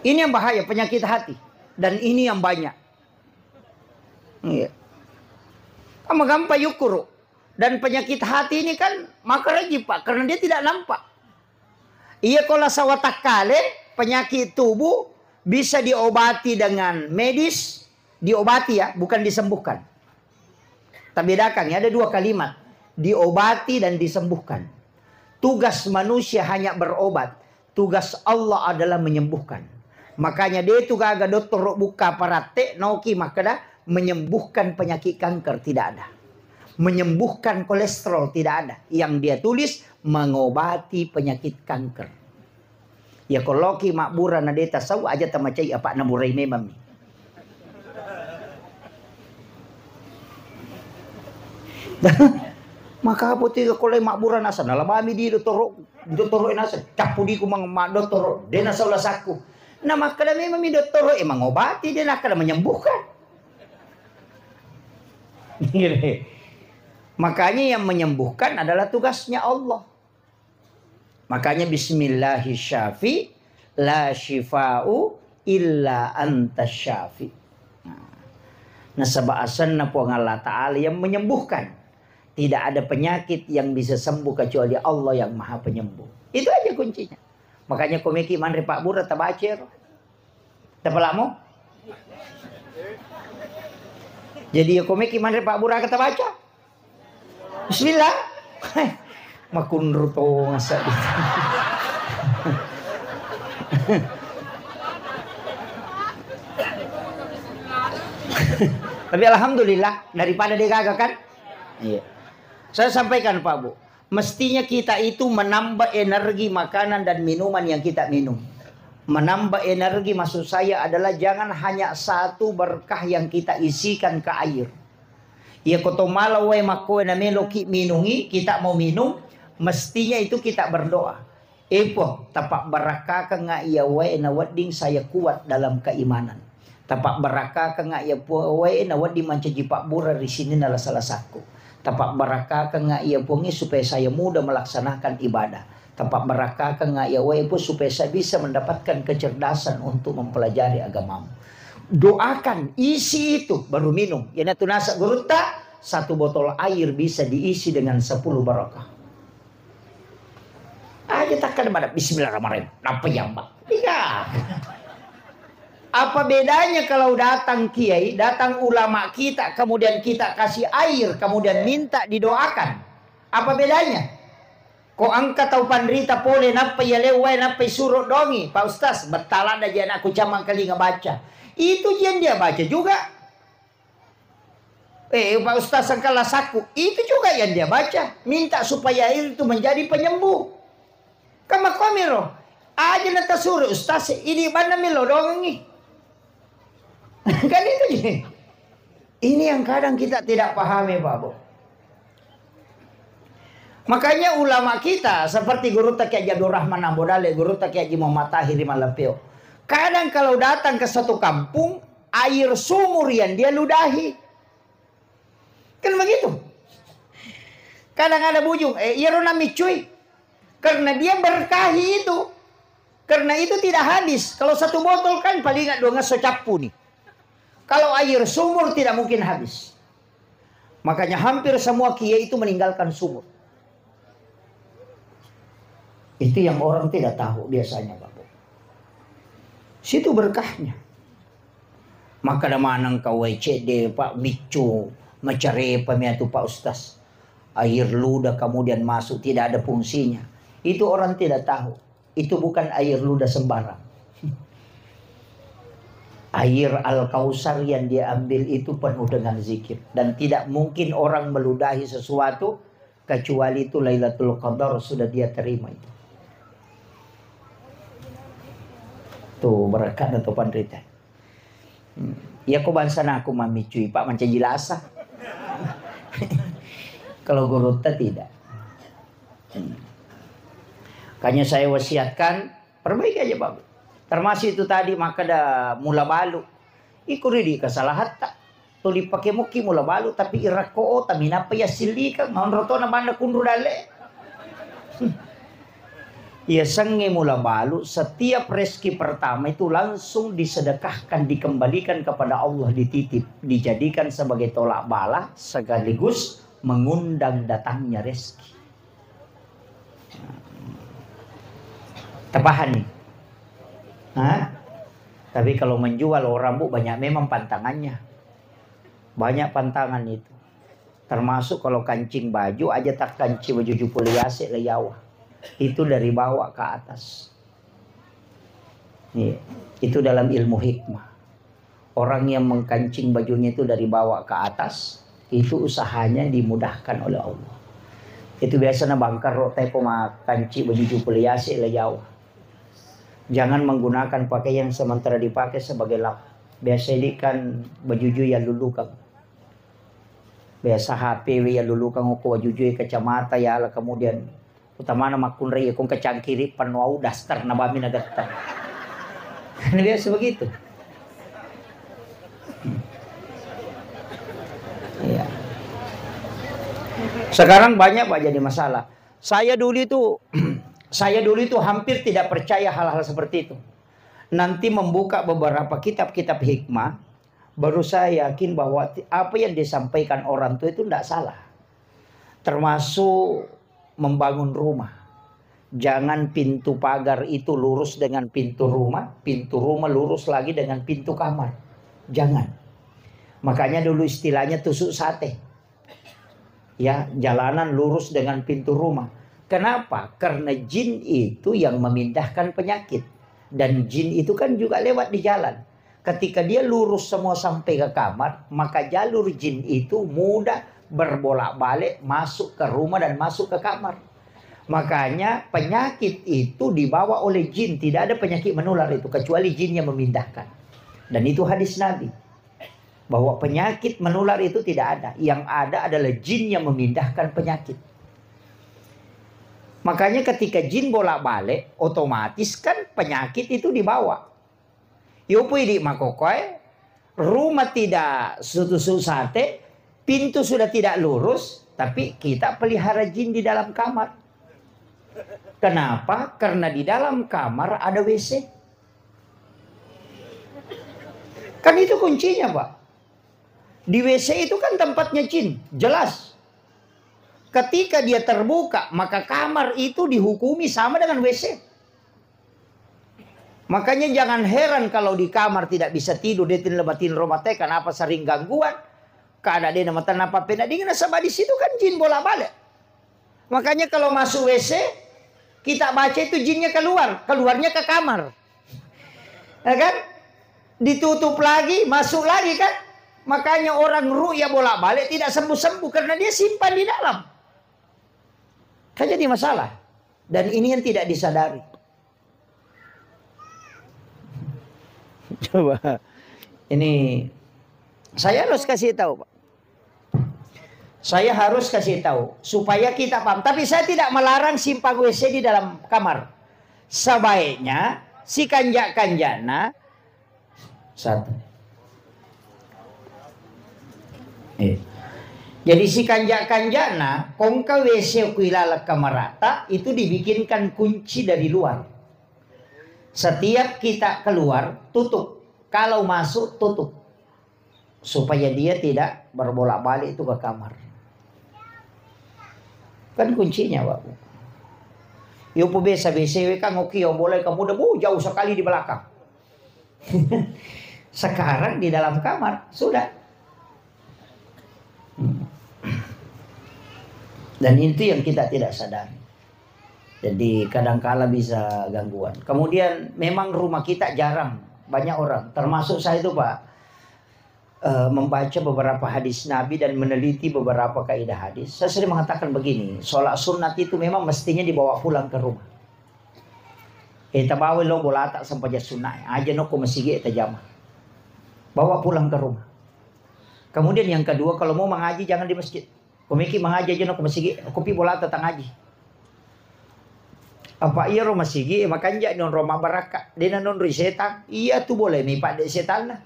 Ini yang bahaya, penyakit hati. Dan ini yang banyak. Iya. Ama gampang yukuru. Dan penyakit hati ini kan makaraji, Pak, karena dia tidak nampak. Iya, kalau sawatakkale, penyakit tubuh bisa diobati dengan medis, diobati ya, bukan disembuhkan. Tabedakan ya, ada dua kalimat, diobati dan disembuhkan. Tugas manusia hanya berobat, tugas Allah adalah menyembuhkan. Makanya de tu gaga dottoro bukka paratte noki makkeda menyembuhkan penyakit kanker, tidak ada. Menyembuhkan kolesterol, tidak ada. Yang dia tulis mengobati penyakit kanker. Ya, ko loki mabbura na de tasau, aja tamacai apa naburai memang mi. Maka apa tu ko lai mabbura nasa, nalabami di dottoro, dottoro nasa, cappu di ku mang-, ma-, dottoro, de nasau lasakku. Nah, makkeda memang mi dottoro, eh, mengobati, de nakkeda menyembuhkan. Makanya yang menyembuhkan adalah tugasnya Allah. Makanya bismillahi syafi, la syifa'u illa anta syafi. Nah, nasaba asenna Puang Allah Ta'ala yang menyembuhkan. Tidak ada penyakit yang bisa sembuh kecuali Allah yang Maha Penyembuh. Itu aja kuncinya. Makanya komeki manre pabbura tabaca ero. Tapalamo? Jadi, ya, komeki manre pabbura kata baca. Bismillah. Makunru to ngasa. Tapi alhamdulillah, daripada de gaga kan? Iya. Saya sampaikan, Pak Bu. Mestinya kita itu menambah energi makanan dan minuman yang kita minum. Menambah energi maksud saya adalah jangan hanya satu berkah yang kita isikan ke air. Iya, ko to mala wae makkoe na meloki minungi, kita mau minum, mestinya itu kita berdoa. Eh, Puang, tapabbarakkakeng iya wae na wedding saya kuat dalam keimanan. Tapabbarakkakeng iya Puang wae na wedding mancaji pabbura ri sininna lasa-lasakku. Tapabbarakkakeng iya Puang supaya saya mudah melaksanakan ibadah. Tapabbarakkakeng iya wae Puang supaya saya bisa mendapatkan kecerdasan untuk mempelajari agamamu. Doakan, isi itu, baru minum. Iyanatu nasa gurutta, satu botol air bisa diisi dengan sepuluh barokah. Aja takkada pada bismillahirrahmanirrahim. Nappa jamba. Iya. Apa bedanya kalau datang kiai, datang ulama kita, kemudian kita kasih air, kemudian minta didoakan? Apa bedanya? Ko engka tau panrita pole, nappa iya lewwae, nappa isuro dongi, Pak Ustaz, bettaladda ji anakku camang kalinga baca. Itu ji yang dia baca juga. Eh, Pak Ustaz, engka lasakku. Itu juga yang dia baca. Minta supaya air itu menjadi penyembuh. Kan makkuamiro. Aja natasuro Ustaz, ini banna melo dongengi. Kan itu je. Ini yang kadang kita tidak pahami, Pak Bu. Makanya ulama kita seperti Gurutta Kiai Haji Abdul Rahman Ambo Dalle, Gurutta Kiai Haji Muhammad Tahir Mallapeo. Kadang kalau datang ke satu kampung, air sumur yang dia ludahi. Kan begitu. Kadang ada bujung, eh, iyaro namiccui. Karena dia berkahi itu. Karena itu tidak habis. Kalau satu botol kan paling dua ngesso cappu nih. Kalau air sumur tidak mungkin habis. Makanya hampir semua kiai itu meninggalkan sumur. Itu yang orang tidak tahu biasanya, Bapak. Situ berkahnya. Makkeda maneng ka, "Wai cedde, Pak, miccu, macarepa mi atu, Pak Ustaz. Air ludah kemudian masuk, tidak ada fungsinya." Itu orang tidak tahu. Itu bukan air ludah sembarang. Air Al-Kausar yang dia ambil itu penuh dengan zikir. Dan tidak mungkin orang meludahi sesuatu kecuali itu Lailatul Qadar sudah dia terima itu. Tuh, berkat atau panrita. Hmm. Iya ko bangsa naku mamicui, Pak, mancaji lasa. Kalau gurutta tidak. Hmm. Makanya saya wasiatkan, perbaiki aja, Pak. Termasuk itu tadi, makkeda mula balu. Iko ridi kesalahatta. Tuli pake mukki mula balu, tapi irakko ota minappa yassillikeng. Onro tona banda kunru dalle. Yasengnge mula balu, setiap rezeki pertama itu langsung disedekahkan, dikembalikan kepada Allah, dititip, dijadikan sebagai tolak bala sekaligus mengundang datangnya rezeki. Terpaham nih? Hah? Tapi kalau menjual orang, Bu, banyak memang pantangannya. Banyak pantangan itu. Termasuk kalau kancing baju, aja tak kancing baju jupul yase le yawa. Itu dari bawah ke atas. Iya. Itu dalam ilmu hikmah. Orang yang mengkancing bajunya itu dari bawah ke atas, itu usahanya dimudahkan oleh Allah. Itu biasanya bangkar ro tepo ma kanci baju jupul yase le yawa. Jangan menggunakan pakaian sementara dipakai sebagai lap. Biasa ini kan baju ju yang lulukan. Biasa H P we yang lulukan ko baju ju kacamata ya lah, kemudian utamana makkunrai ko kacangkiri penuh au daster na bami na gatta. Kan biasa begitu. Iya. Sekarang banyak, Pak, jadi masalah. Saya dulu itu, saya dulu itu hampir tidak percaya hal-hal seperti itu. Nanti membuka beberapa kitab-kitab hikmah, baru saya yakin bahwa ti-, apa yang disampaikan orang tua itu ndak salah. Termasuk membangun rumah. Jangan pintu pagar itu lurus dengan pintu rumah, pintu rumah lurus lagi dengan pintu kamar. Jangan. Makanya dulu istilahnya tusuk sate. Ya, jalanan lurus dengan pintu rumah. Kenapa? Karena jin itu yang memindahkan penyakit. Dan jin itu kan juga lewat di jalan. Ketika dia lurus semua sampai ke kamar, maka jalur jin itu mudah berbolak-balik masuk ke rumah dan masuk ke kamar. Makanya penyakit itu dibawa oleh jin. Tidak ada penyakit menular itu kecuali jin yang memindahkan. Dan itu hadis Nabi. Bahwa penyakit menular itu tidak ada. Yang ada adalah jin yang memindahkan penyakit. Makanya ketika jin bolak-balik, otomatis kan penyakit itu dibawa. Yopo idi makokoe, rumah tidak setusuk sate, pintu sudah tidak lurus, tapi kita pelihara jin di dalam kamar. Kenapa? Karena di dalam kamar ada W C. Kan itu kuncinya, Pak. Di W C itu kan tempatnya jin, jelas. Ketika dia terbuka, maka kamar itu dihukumi sama dengan W C. Makanya jangan heran kalau di kamar tidak bisa tidur, dia tidak matiin rumah teh, kenapa sering gangguan? Kada dia nama tenapa pena dingin, nasaba di situ kan jin bolak-balik. Makanya kalau masuk W C, kita baca itu jinnya keluar, keluarnya ke kamar. Ya kan? Ditutup lagi, masuk lagi kan? Makanya orang ru'ya bolak-balik tidak sembuh-sembuh karena dia simpan di dalam. Kan jadi masalah. Dan ini yang tidak disadari. Coba. Ini saya harus kasih tahu, Pak. Saya harus kasih tahu supaya kita paham. Tapi saya tidak melarang simpang W C di dalam kamar. Sebaiknya si kanjak-kanjakna satu. Eh. Jadi si kanjak-kanjakna, kongka W C ku ilaleng kamarata itu dibikinkan kunci dari luar. Setiap kita keluar, tutup. Kalau masuk, tutup. Supaya dia tidak berbolak-balik itu ke kamar. Kan kuncinya, Pak. Yo, pu biasa, biasa kan, oke, yang boleh kamu udah, bu, jauh sekali di belakang. Sekarang di dalam kamar, sudah. Dan itu yang kita tidak sadari. Jadi kadangkala bisa gangguan. Kemudian memang rumah kita jarang banyak orang, termasuk saya itu, Pak, eh, membaca beberapa hadis Nabi dan meneliti beberapa kaidah hadis. Saya sering mengatakan begini, sholat sunat itu memang mestinya dibawa pulang ke rumah. Eh, tabawa lo bolata sempajang sunat, aja noko masigi tajama. Bawa pulang ke rumah. Kemudian yang kedua, kalau mau mengaji jangan di masjid. Ko meki mangaji aja noko masigi, ko pi bolata tangaji. Apa iyaro masigi, eh, makanja ni onrong mabbarakka. Dena nonroi setang. Iya tu boleh mi padde setanna.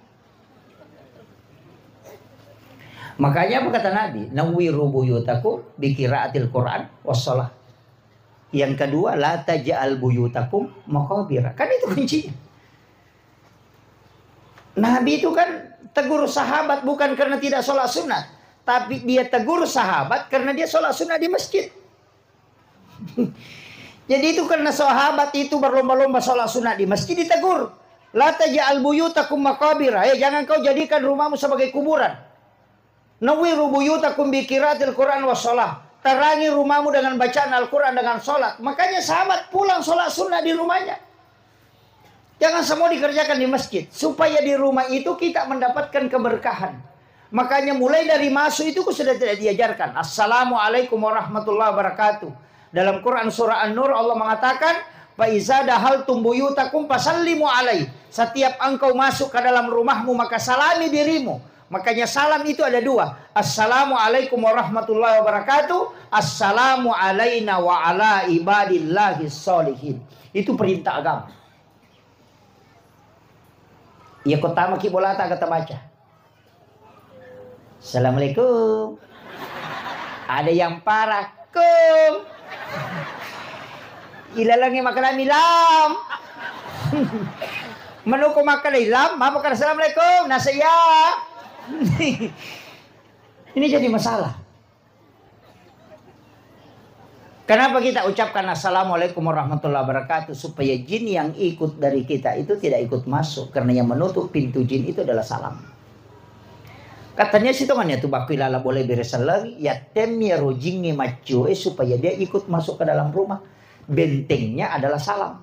Makanya apa kata Nabi? "Nawwiru buyutakum bi qiraatil Qur'an was shalah." Yang kedua, "La taj'al buyutakum maqabira." Kan itu kuncinya. Nabi itu kan tegur sahabat bukan karena tidak sholat sunat, tapi dia tegur sahabat karena dia sholat sunat di masjid. Jadi itu karena sahabat itu berlomba-lomba sholat sunat di masjid, ditegur, "La taj'al buyutakum maqabira." Eh, jangan kau jadikan rumahmu sebagai kuburan. "Nawwiru buyutakum bi qiraatil Qur'an was shalah." Terangi rumahmu dengan bacaan Al-Quran, dengan sholat. Makanya sahabat pulang sholat sunnah di rumahnya. Jangan semua dikerjakan di masjid. Supaya di rumah itu kita mendapatkan keberkahan. Makanya mulai dari masuk itu sudah tidak diajarkan. "Assalamualaikum warahmatullahi wabarakatuh." Dalam Quran surah An-Nur Allah mengatakan, "Fa iza dahaltum buyutakum fasallimu alai." Setiap engkau masuk ke dalam rumahmu, maka salami dirimu. Makanya salam itu ada dua. "Assalamualaikum warahmatullahi wabarakatuh." "Assalamu alaina wa ala ibadillahi sholihin." Itu perintah agama. Iya, ko tama ki bolata, kata baca, "Assalamualaikum." Ada yang parah, "Kum." Ilalengi makkadami, "Lam." Menukku makkadai, "Lam," mapa kada, "Assalamualaikum." Nasa iya. Ini jadi masalah. Kenapa kita ucapkan "Assalamualaikum warahmatullahi wabarakatuh"? Supaya jin yang ikut dari kita itu tidak ikut masuk, karena yang menutup pintu jin itu adalah salam. Katanya sitongannya tu bakku ilala boleh beresan lagi, ya tem ya rojingi maccio, eh, supaya dia ikut masuk ke dalam rumah. Bentengnya adalah salam.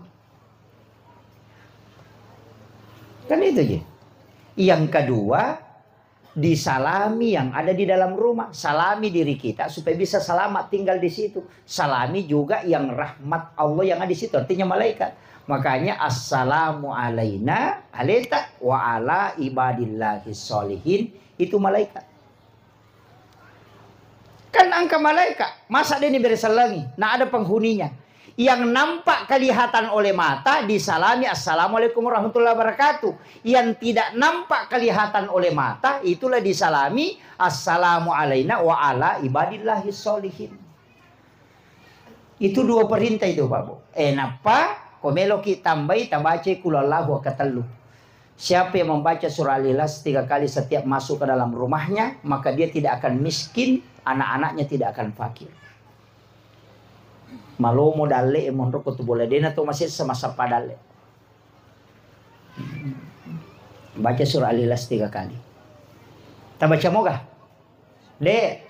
Kan itu je. Yang kedua, disalami yang ada di dalam rumah. Salami diri kita supaya bisa selamat tinggal di situ. Salami juga yang rahmat Allah yang ada di situ, artinya malaikat. Makanya, "Assalamu alaina, aleta wa ala ibadillahi sholihin." Itu malaikat. Kan engka malaika, masa de' ni beresellengi? Nah, ada penghuninya. Yang nampak kelihatan oleh mata disalami, "Assalamualaikum warahmatullahi wabarakatuh." Yang tidak nampak kelihatan oleh mata, itulah disalami, "Assalamu alaina wa ala ibadillahi sholihin." Itu dua perintah itu, Pak Bu. Eh, nappa, ko meloki tambai, tabacai Qul Huwallahu katellu. Siapa yang membaca surah Al-Ikhlas tiga kali setiap masuk ke dalam rumahnya, maka dia tidak akan miskin, anak-anaknya tidak akan fakir. Malomo dalle e monro ko tu bola, dena to masessa massappa dalle. Baca surah Al-Ikhlas tiga kali. Tabaca moga? De'.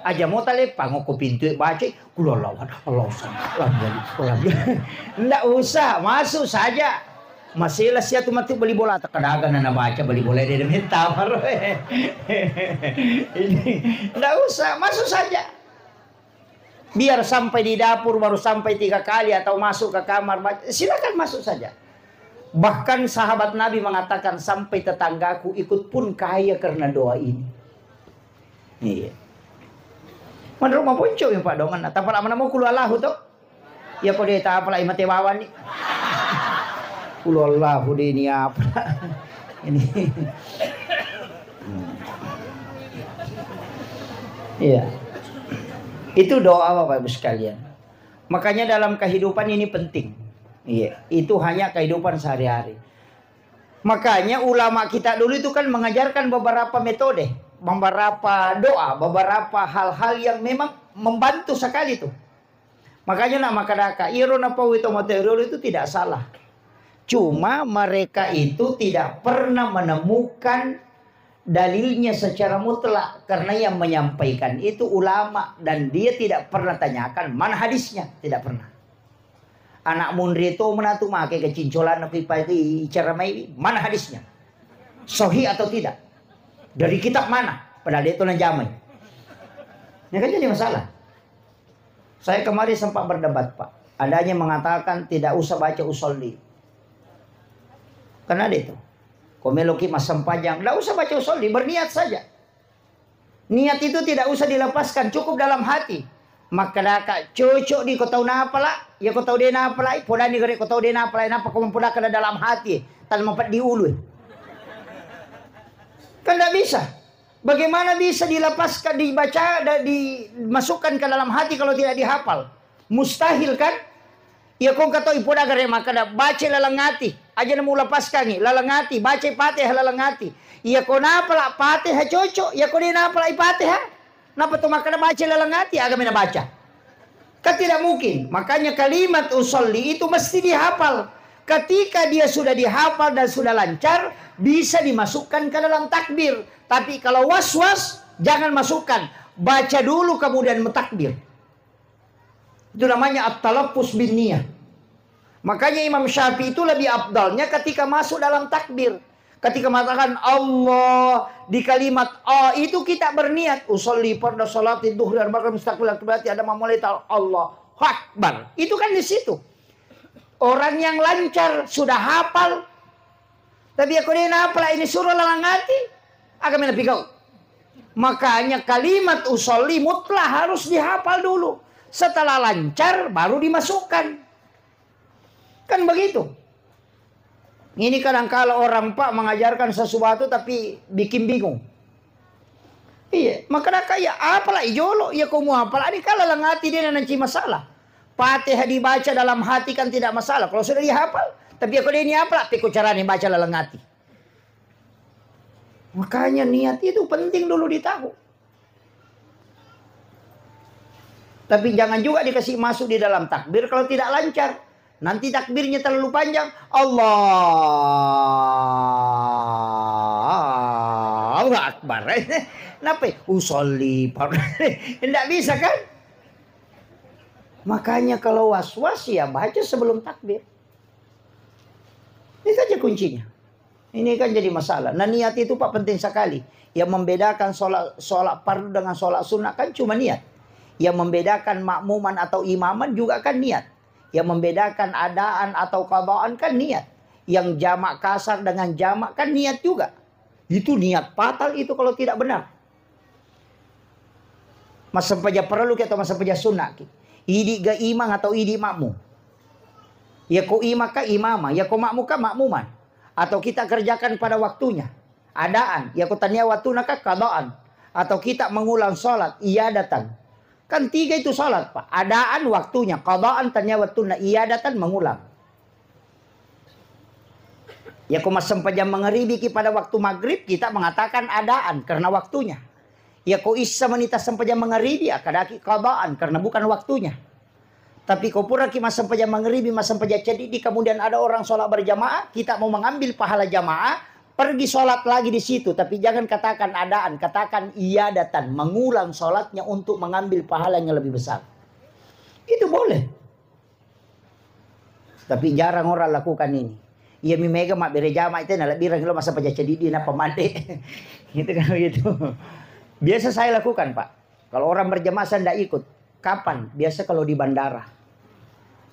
Aja mo taleppang ko pintu e, bacai, "Qul Huwallahu ahad, Allahu samad, lam yalid, walam yulad." Ndak usah, masuk saja. Masela sia tu mati beli bola, tak ada gana na baca beli bola dia minta baru. Ini ndak usah, masuk saja. Biar sampai di dapur, baru sampai tiga kali atau masuk ke kamar, baca, silakan masuk saja. Bahkan sahabat Nabi mengatakan, "Sampai tetanggaku ikut pun kaya karena doa ini." Iya. Menurut maponco yang Pak Dongan, tapala mana mau kulu Allahu tuh? Ya kode tapala imate bawani. Kulu Allahu deh ini apa? Ini. Iya. Itu doa, Bapak Ibu sekalian. Makanya dalam kehidupan ini penting. Iya, itu hanya kehidupan sehari-hari. Makanya ulama kita dulu itu kan mengajarkan beberapa metode, beberapa doa, beberapa hal-hal yang memang membantu sekali tuh. Makanya nak makadaka, iro napau itu materi itu tidak salah. Cuma mereka itu tidak pernah menemukan dalilnya secara mutlak, karena yang menyampaikan itu ulama dan dia tidak pernah tanyakan mana hadisnya, tidak pernah. Anak munri itu menatu make kecincolan aku ipati icara mai, mana hadisnya? Sahih atau tidak? Dari kitab mana? Padahal dia itu najamai. Ini kan jadi masalah. Saya kemarin sempat berdebat, Pak. Adanya mengatakan tidak usah baca usolli. Kan ada itu. Ko meloki massempajang, ndak usah baca usolli, berniat saja. Niat itu tidak usah dilepaskan, cukup dalam hati. Makkedaka cocok di ko tau napala, ya ko tau de napala, podani gare ko tau de napala, napa ko mempodaka dalam hati, tan mapeddi ulu. Kan ndak bisa. Bagaimana bisa dilepaskan, dibaca, da-, dimasukkan ke dalam hati kalau tidak dihafal? Mustahil, kan? Iya, ko engka to ipoda gare makkeda, baca laleng ati. Aja namu lepaskangi, laleng ati, baca Fatihah laleng ati. Iya, ko napala Fatihah cocok, iya, ko de napala Fatihah. Napa to makkeda baca laleng ati, aga mena baca? Kan tidak mungkin. Makanya kalimat usolli itu mesti dihafal. Ketika dia sudah dihafal dan sudah lancar, bisa dimasukkan ke dalam takbir. Tapi kalau was-was, jangan masukkan. Baca dulu kemudian mentakbir. Itu namanya at-talaffuz bin niyah. Makanya Imam Syafi'i itu lebih afdalnya ketika masuk dalam takbir. Ketika mengatakan Allah di kalimat A itu kita berniat, "Usolli farda salati duhri arba'an mustaqbil kiblati ada mamulai Allah Akbar." Itu kan di situ. Orang yang lancar sudah hafal. Tapi aku dia napa ini surah laleng ati? Agak main pikau. Makanya kalimat usolli mutlak harus dihafal dulu. Setelah lancar baru dimasukkan. Kan begitu. Ini kadang kala orang, Pak, mengajarkan sesuatu tapi bikin bingung. Iya, makanya kayak apalah ijolo, iya komu apalah ini kala laleng ati dia nanti masalah. Fatihah dibaca dalam hati kan tidak masalah kalau sudah dihafal. Tapi aku dia ini apalah peko caranya baca laleng ati. Makanya niat itu penting dulu ditahu. Tapi jangan juga dikasih masuk di dalam takbir kalau tidak lancar. Nanti takbirnya terlalu panjang. Allahu Akbar. Kenapa? Usolli. Tidak bisa, kan? Makanya kalau was-was, ya baca sebelum takbir. Itu aja kuncinya. Ini kan jadi masalah. Nah, niat itu, Pak, penting sekali. Yang membedakan sholat, sholat fardu dengan sholat sunnah kan cuma niat. Yang membedakan makmuman atau imaman juga kan niat. Yang membedakan adaan atau qadaan kan niat. Yang jamak kasar dengan jamak kan niat juga. Itu niat fatal itu kalau tidak benar. Massempajang parellu ki atau massempajang sunna ki. Idi ga imang atau idi makmum. Ya ko imang ka imama, ya ko makmum ka makmuman. Atau kita kerjakan pada waktunya. Adaan, ya ko tania waktuna ka qadaan. Atau kita mengulang sholat, iyadatan. Kan tiga itu sholat, Pak. Adaan waktunya, qadaan tania waktuna, iyadatan mengulang. Ya ko massempajang mangaribi ki pada waktu maghrib, kita mengatakan adaan karena waktunya. Ya ko issa menita sempajang mangaribi, akkadaki qadaan karena bukan waktunya. Tapi ko puraki massempajang mangaribi, massempajang ceddi, kemudian ada orang sholat berjamaah, kita mau mengambil pahala jamaah, pergi sholat lagi di situ, tapi jangan katakan adaan, katakan iyadatan, mengulang sholatnya untuk mengambil pahala yang lebih besar. Itu boleh. Tapi jarang orang lakukan ini. Iya mi mega mabbere jama itu, nalebbireng lo masa paja cedidi na pemande. Gitu kan begitu. Biasa saya lakukan, Pak. Kalau orang berjamaah saya ndak ikut. Kapan? Biasa kalau di bandara.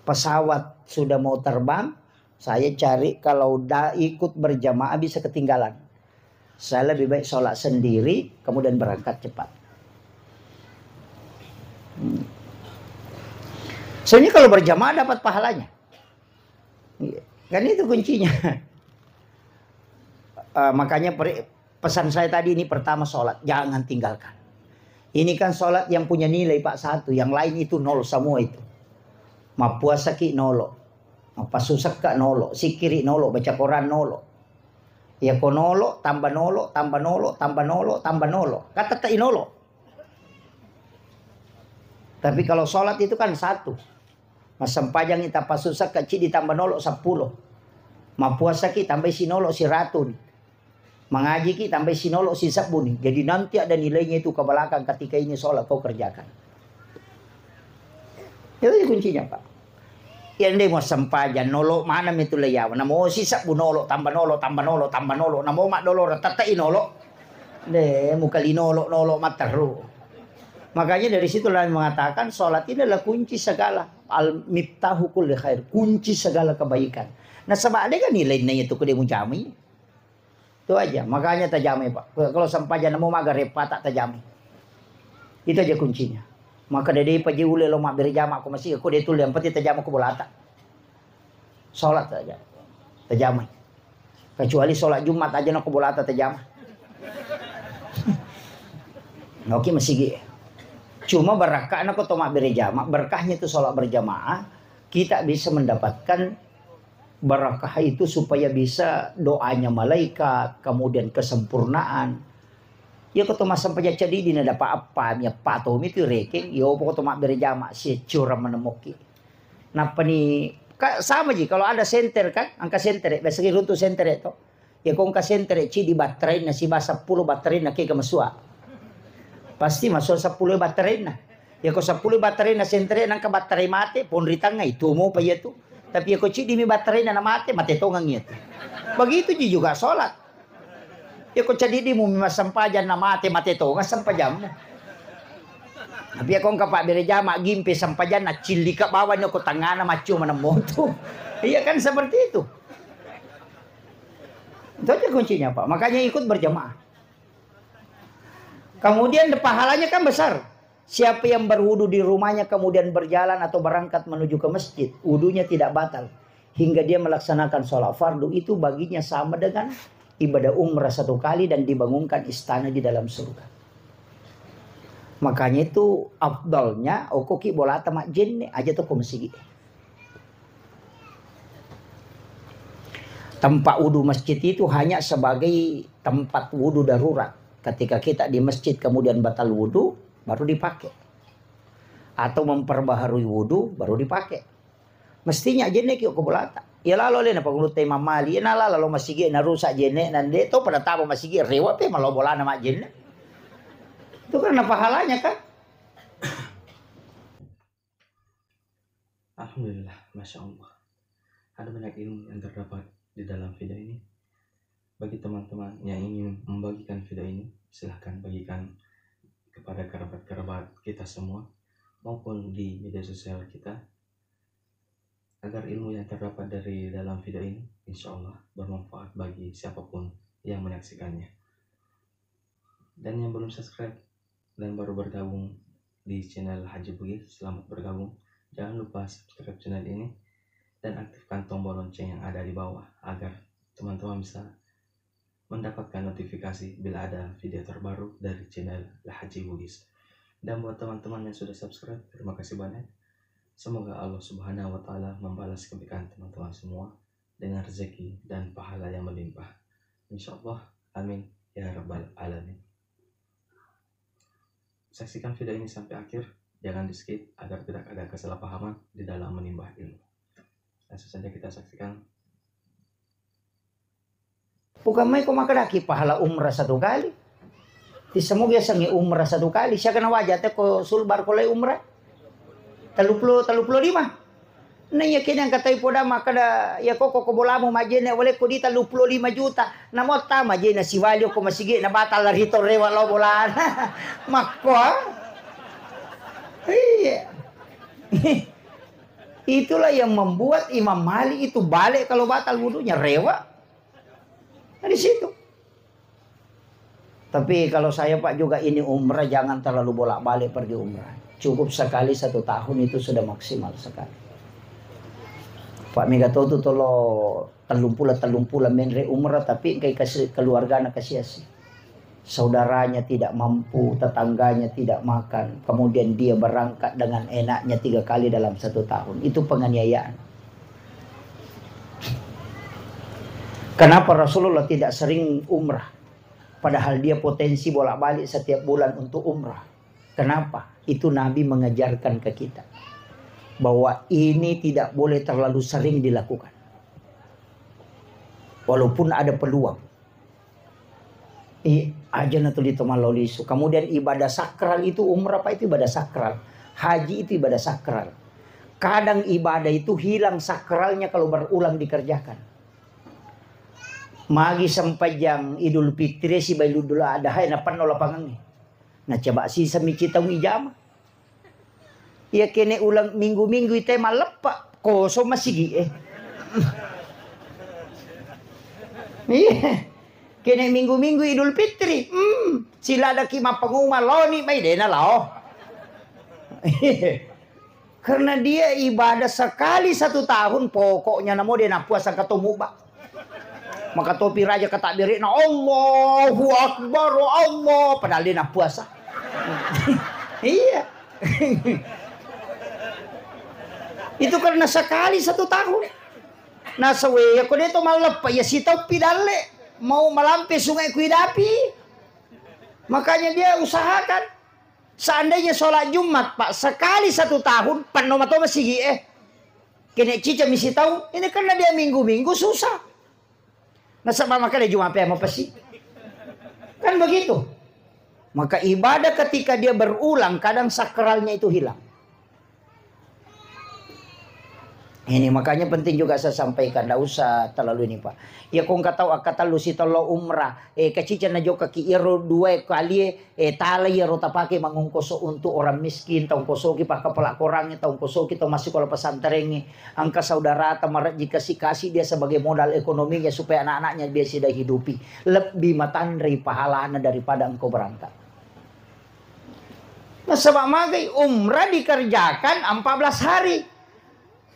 Pesawat sudah mau terbang, saya cari kalau da ikut berjamaah bisa ketinggalan. Saya lebih baik sholat sendiri, kemudian berangkat cepat. Hmm. Soalnya kalau berjamaah dapat pahalanya. Iya. Kan itu kuncinya. Eh, makanya peri- pesan saya tadi ini pertama sholat, jangan tinggalkan. Ini kan sholat yang punya nilai, Pak, satu, yang lain itu nol semua itu. Mappuasaki nolo, mappasusakka nolo, sikiri nolo, baca Quran nolo. Ya ko nolo, tambah nolo, tambah nolo, tambah nolo, tambah nolo. Kan tetei nolo. Tapi kalau sholat itu kan satu. Massempajang ita pasusakka cidi tambah nolo seppulo. Mappuasaki tambai sinolo siratuni. Mangajiki tambai sinolo sisebbuni. Jadi nanti ada nilainya itu ke belakang ketika ini sholat kau kerjakan. Itu aja kuncinya, Pak. Ya ndai mau sempajang nolo mana itu leyawa. Namo sisebbu nolo tambah nolo tambah nolo tambah nolo. Namo mak doloro tetei nolo. Deh, muka linolo nolo matteru. Makanya dari situlah mengatakan sholat ini adalah kunci segala. Al miftahu kulli khair, kunci segala kebaikan. Nah, sebab ada kan nilai itu kude mujami. Itu aja. Makanya tajamai, Pak. Kalau sempajang namo maga repa tak tajamai. Itu aja kuncinya. Maka dede paji ule lo mabbere jama ko masih ko de tulle yang penting tajama ko bolata. Sholat saja. Tajamai. Kecuali sholat Jumat aja nako bolata tajama. Oke, masigi. Cuma berkahnya ko to mabbere jama, berkahnya itu sholat berjamaah, kita bisa mendapatkan berkah itu supaya bisa doanya malaikat, kemudian kesempurnaan. Ya ko to massempajang cedidi na dapat apa, mi apa to mi tu rekeng, yo pokok to mabbere jama si curang menemoki. Nappani ka, sama ji kalau ada senter kan, engka senter, biasa ki runtu senter to. Ya ko engka senter cidi batterainna siba seppulo batterainna ke masua. Pasti masua seppulo batterainna. Ya ko seppulo batterainna senter nangka batterai mate, ponri tangnga itu mo pa iya tu. Tapi ya ko cidi mi batterainna na mate, mate tongang iya tu. Begitu ji juga sholat. Ya ko cedidi mu massempajang na mate, mate tongang sempajammu. Tapi ya ko engka pabbere jama gimpe sempajang na cillika bawang ko tangana maccio manemmo tu. Iya kan seperti itu. Itu aja kuncinya, Pak. Makanya ikut berjamaah. Kemudian pahalanya kan besar. Siapa yang berwudu di rumahnya kemudian berjalan atau berangkat menuju ke masjid, wudunya tidak batal hingga dia melaksanakan sholat fardu, itu baginya sama dengan ibadah umrah satu kali dan dibangunkan istana di dalam surga. Makanya itu afdalnya okoki bolata majjenne aja to ko masigi. Tempat wudu masjid itu hanya sebagai tempat wudu darurat. Ketika kita di masjid kemudian batal wudu, baru dipakai. Atau memperbaharui wudu, baru dipakai. Mestinya jenne ki ko bolata. Ya lalo le na pangulutta Imam Malik, ya na lalo masigi na rusak jenne, na de to pada tabo masigi rewa pe malo bolana majjenne. Itu karena pahalanya kan. Alhamdulillah, Masya Allah. Ada banyak ilmu yang terdapat di dalam video ini. Bagi teman-teman yang ingin membagikan video ini, silahkan bagikan kepada kerabat-kerabat kita semua maupun di media sosial kita, agar ilmu yang terdapat dari dalam video ini, insya Allah, bermanfaat bagi siapapun yang menyaksikannya. Dan yang belum subscribe dan baru bergabung di channel Haji Bugis, selamat bergabung. Jangan lupa subscribe channel ini dan aktifkan tombol lonceng yang ada di bawah agar teman-teman bisa mendapatkan notifikasi bila ada video terbaru dari channel Haji Bugis. Dan buat teman-teman yang sudah subscribe, terima kasih banyak. Semoga Allah Subhanahu wa Ta'ala membalas kebaikan teman-teman semua dengan rezeki dan pahala yang melimpah. Insya Allah, amin ya rabbal alamin. Saksikan video ini sampai akhir, jangan di skip agar tidak ada kesalahpahaman di dalam menimba ilmu. Langsung saja kita saksikan. Bukan mai ko makkedaki pahala umrah satu kali. Ti semua biasa ngi umrah satu kali. Siaga na waja te ko sulbar ko lai umrah? Tellu puluh, tellu puluh lima. Na iya kene engka tau poda makkeda, "Ya koko ko bolamu majjena wale ko di tellu pulo lima juta." Namo ta majjena siwali ko masigi na batal lari to rewa lao bolana. Makko, ah? Iya. Itulah yang membuat Imam Malik itu balik kalau batal wudunya, rewa. Nah, di situ. Tapi kalau saya, Pak, juga ini umrah, jangan terlalu bolak-balik pergi umrah. Cukup sekali satu tahun itu sudah maksimal sekali. Pak, mega to tu tolo tellumpula, tellumpula menre umrah, tapi engkai kasi-, keluargana kasiasi. Saudaranya tidak mampu, tetangganya tidak makan, kemudian dia berangkat dengan enaknya tiga kali dalam satu tahun. Itu penganiayaan. Kenapa Rasulullah tidak sering umrah? Padahal dia potensi bolak-balik setiap bulan untuk umrah. Kenapa? Itu Nabi mengajarkan ke kita bahwa ini tidak boleh terlalu sering dilakukan. Walaupun ada peluang. I, aja na tuli to mallau lisu. Kemudian ibadah sakral itu, umrah apa itu ibadah sakral. Haji itu ibadah sakral. Kadang ibadah itu hilang sakralnya kalau berulang dikerjakan. Magi sempajang Idul Fitri sibawa Idul Adha, na penno lapangangnge. Na coba sisa mici taung ijama. Iya kene ulang minggu-minggu ite malleppa, kosong masigi, eh. Iya. Kene minggu-minggu Idul Fitri, hmm, siladaki mappanguma loni mai dena lao. Karena dia ibadah sekali satu tahun, pokoknya namo dia napuasa katomu, Pak. Maka topi raja katakbirina, "Allahu Akbar, Allah." Padahal dia napuasa. Iya. Itu karena sekali satu tahun. Nasawe, ya ko dia to malleppa, ya sitoppi dalle. Mau malampe sungai kuidapi. Makanya dia usahakan. Seandainya sholat Jumat, Pak, sekali satu tahun, penno mato masigi, eh. Kene cica misi taung, ini karena dia minggu-minggu susah. Nasaba maka dia Jumat pe mau pesi. Kan begitu. Maka ibadah ketika dia berulang, kadang sakralnya itu hilang. Ini makanya penting juga saya sampaikan, ndak usah terlalu ini, Pak. Ya, kong katau akkatellu sitollo umrah, eh, kacica na jokka ki iyaro dua kali, eh, tala iyaro tapake mangongkoso untuk orang miskin, tongkosoki pakkapala korangnge, tongkosoki to massikola pesantrengnge, engka saudarata marejji kasi-kasi dia sebagai modal ekonominya supaya anak-anaknya bisa dihidupi. Lebih matanrei pahalana daripada engkau berangkat. Nasaba magai umrah dikerjakan empat belas hari.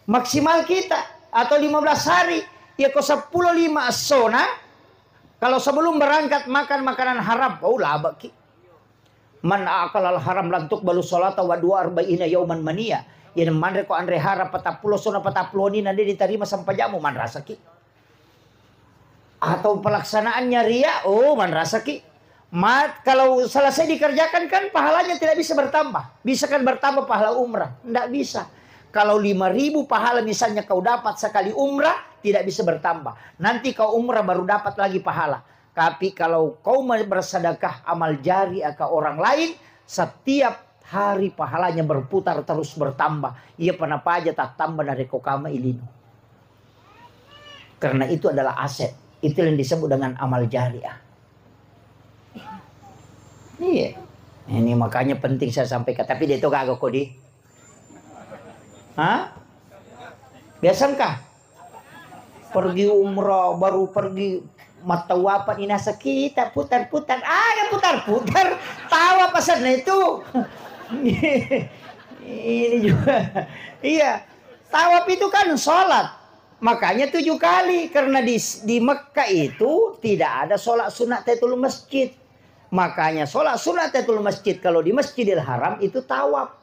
Maksimal kita atau lima belas hari. Ya ko seppulo lima essona, kalau sebelum berangkat makan makanan haram, oh, labeki. Man akalal haram lan tuqbalu sholata wa dua arba'ina yauman mania. Yang manre ko anre haram patappulo essona patappulo wenni na de ditarima sempajammu, manrasaki. Atau pelaksanaannya ria, oh, manrasaki. Ma-, kalau selesai dikerjakan kan pahalanya tidak bisa bertambah. Bisa kan bertambah pahala umrah? Ndak bisa. Kalau lima ribu pahala misalnya kau dapat sekali umrah, tidak bisa bertambah. Nanti kau umrah baru dapat lagi pahala. Tapi kalau kau me-, bersedekah amal jariah ke orang lain, setiap hari pahalanya berputar terus bertambah. Iya panapaja tattamba narekko kama ilino. Karena itu adalah aset. Itu yang disebut dengan amal jariah. Iya. Ini makanya penting saya sampaikan. Tapi dia itu kagak kok di. Hah? Biasa engka? Pergi umrah, baru pergi mattawapa ni nasa kita putar-putar. Ada putar-putar. Tawa pasanna itu. Ini juga. Iya. Tawaf itu kan sholat. Makanya tujuh kali. Karena di, di Mekah itu tidak ada sholat sunat tahiyatul masjid. Makanya sholat sunat tahiyatul masjid kalau di Masjidil Haram itu tawaf.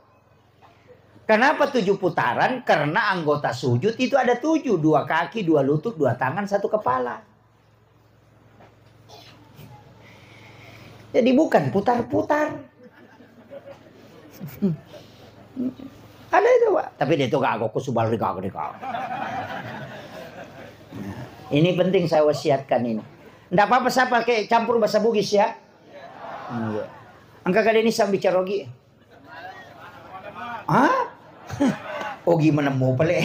Kenapa tujuh putaran? Karena anggota sujud itu ada tujuh. Dua kaki, dua lutut, dua tangan, satu kepala. Jadi bukan putar-putar. Ada itu, Pak. Tapi dia itu kagak, aku subal di kagak, di kagak. Ini penting saya wasiatkan ini. Ndak apa-apa saya pakai campur bahasa Bugis ya. Iya. Engka kada ini sambil carogi. Hah? Ogi menemmu pale.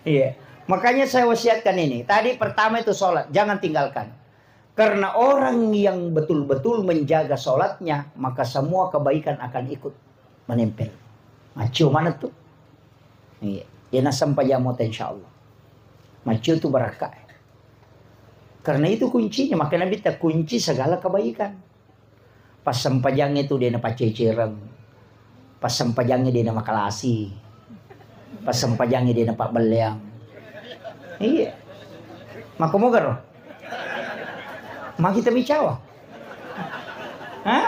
Iya. Makanya saya wasiatkan ini. Tadi pertama itu sholat, jangan tinggalkan. Karena orang yang betul-betul menjaga sholatnya, maka semua kebaikan akan ikut menempel. Macio mana tuh? Iya. Yana sampajang mota, insya Allah. Macio tuh barakka. Karena itu kuncinya, makanya Nabi tak kunci segala kebaikan. Passempajangnge tu de' napacceccereng. Passempajangnge de' namakalasi. Passempajangnge de' napabbelleang. Iya. Makkomogaro? Magi tamicawa? Hah?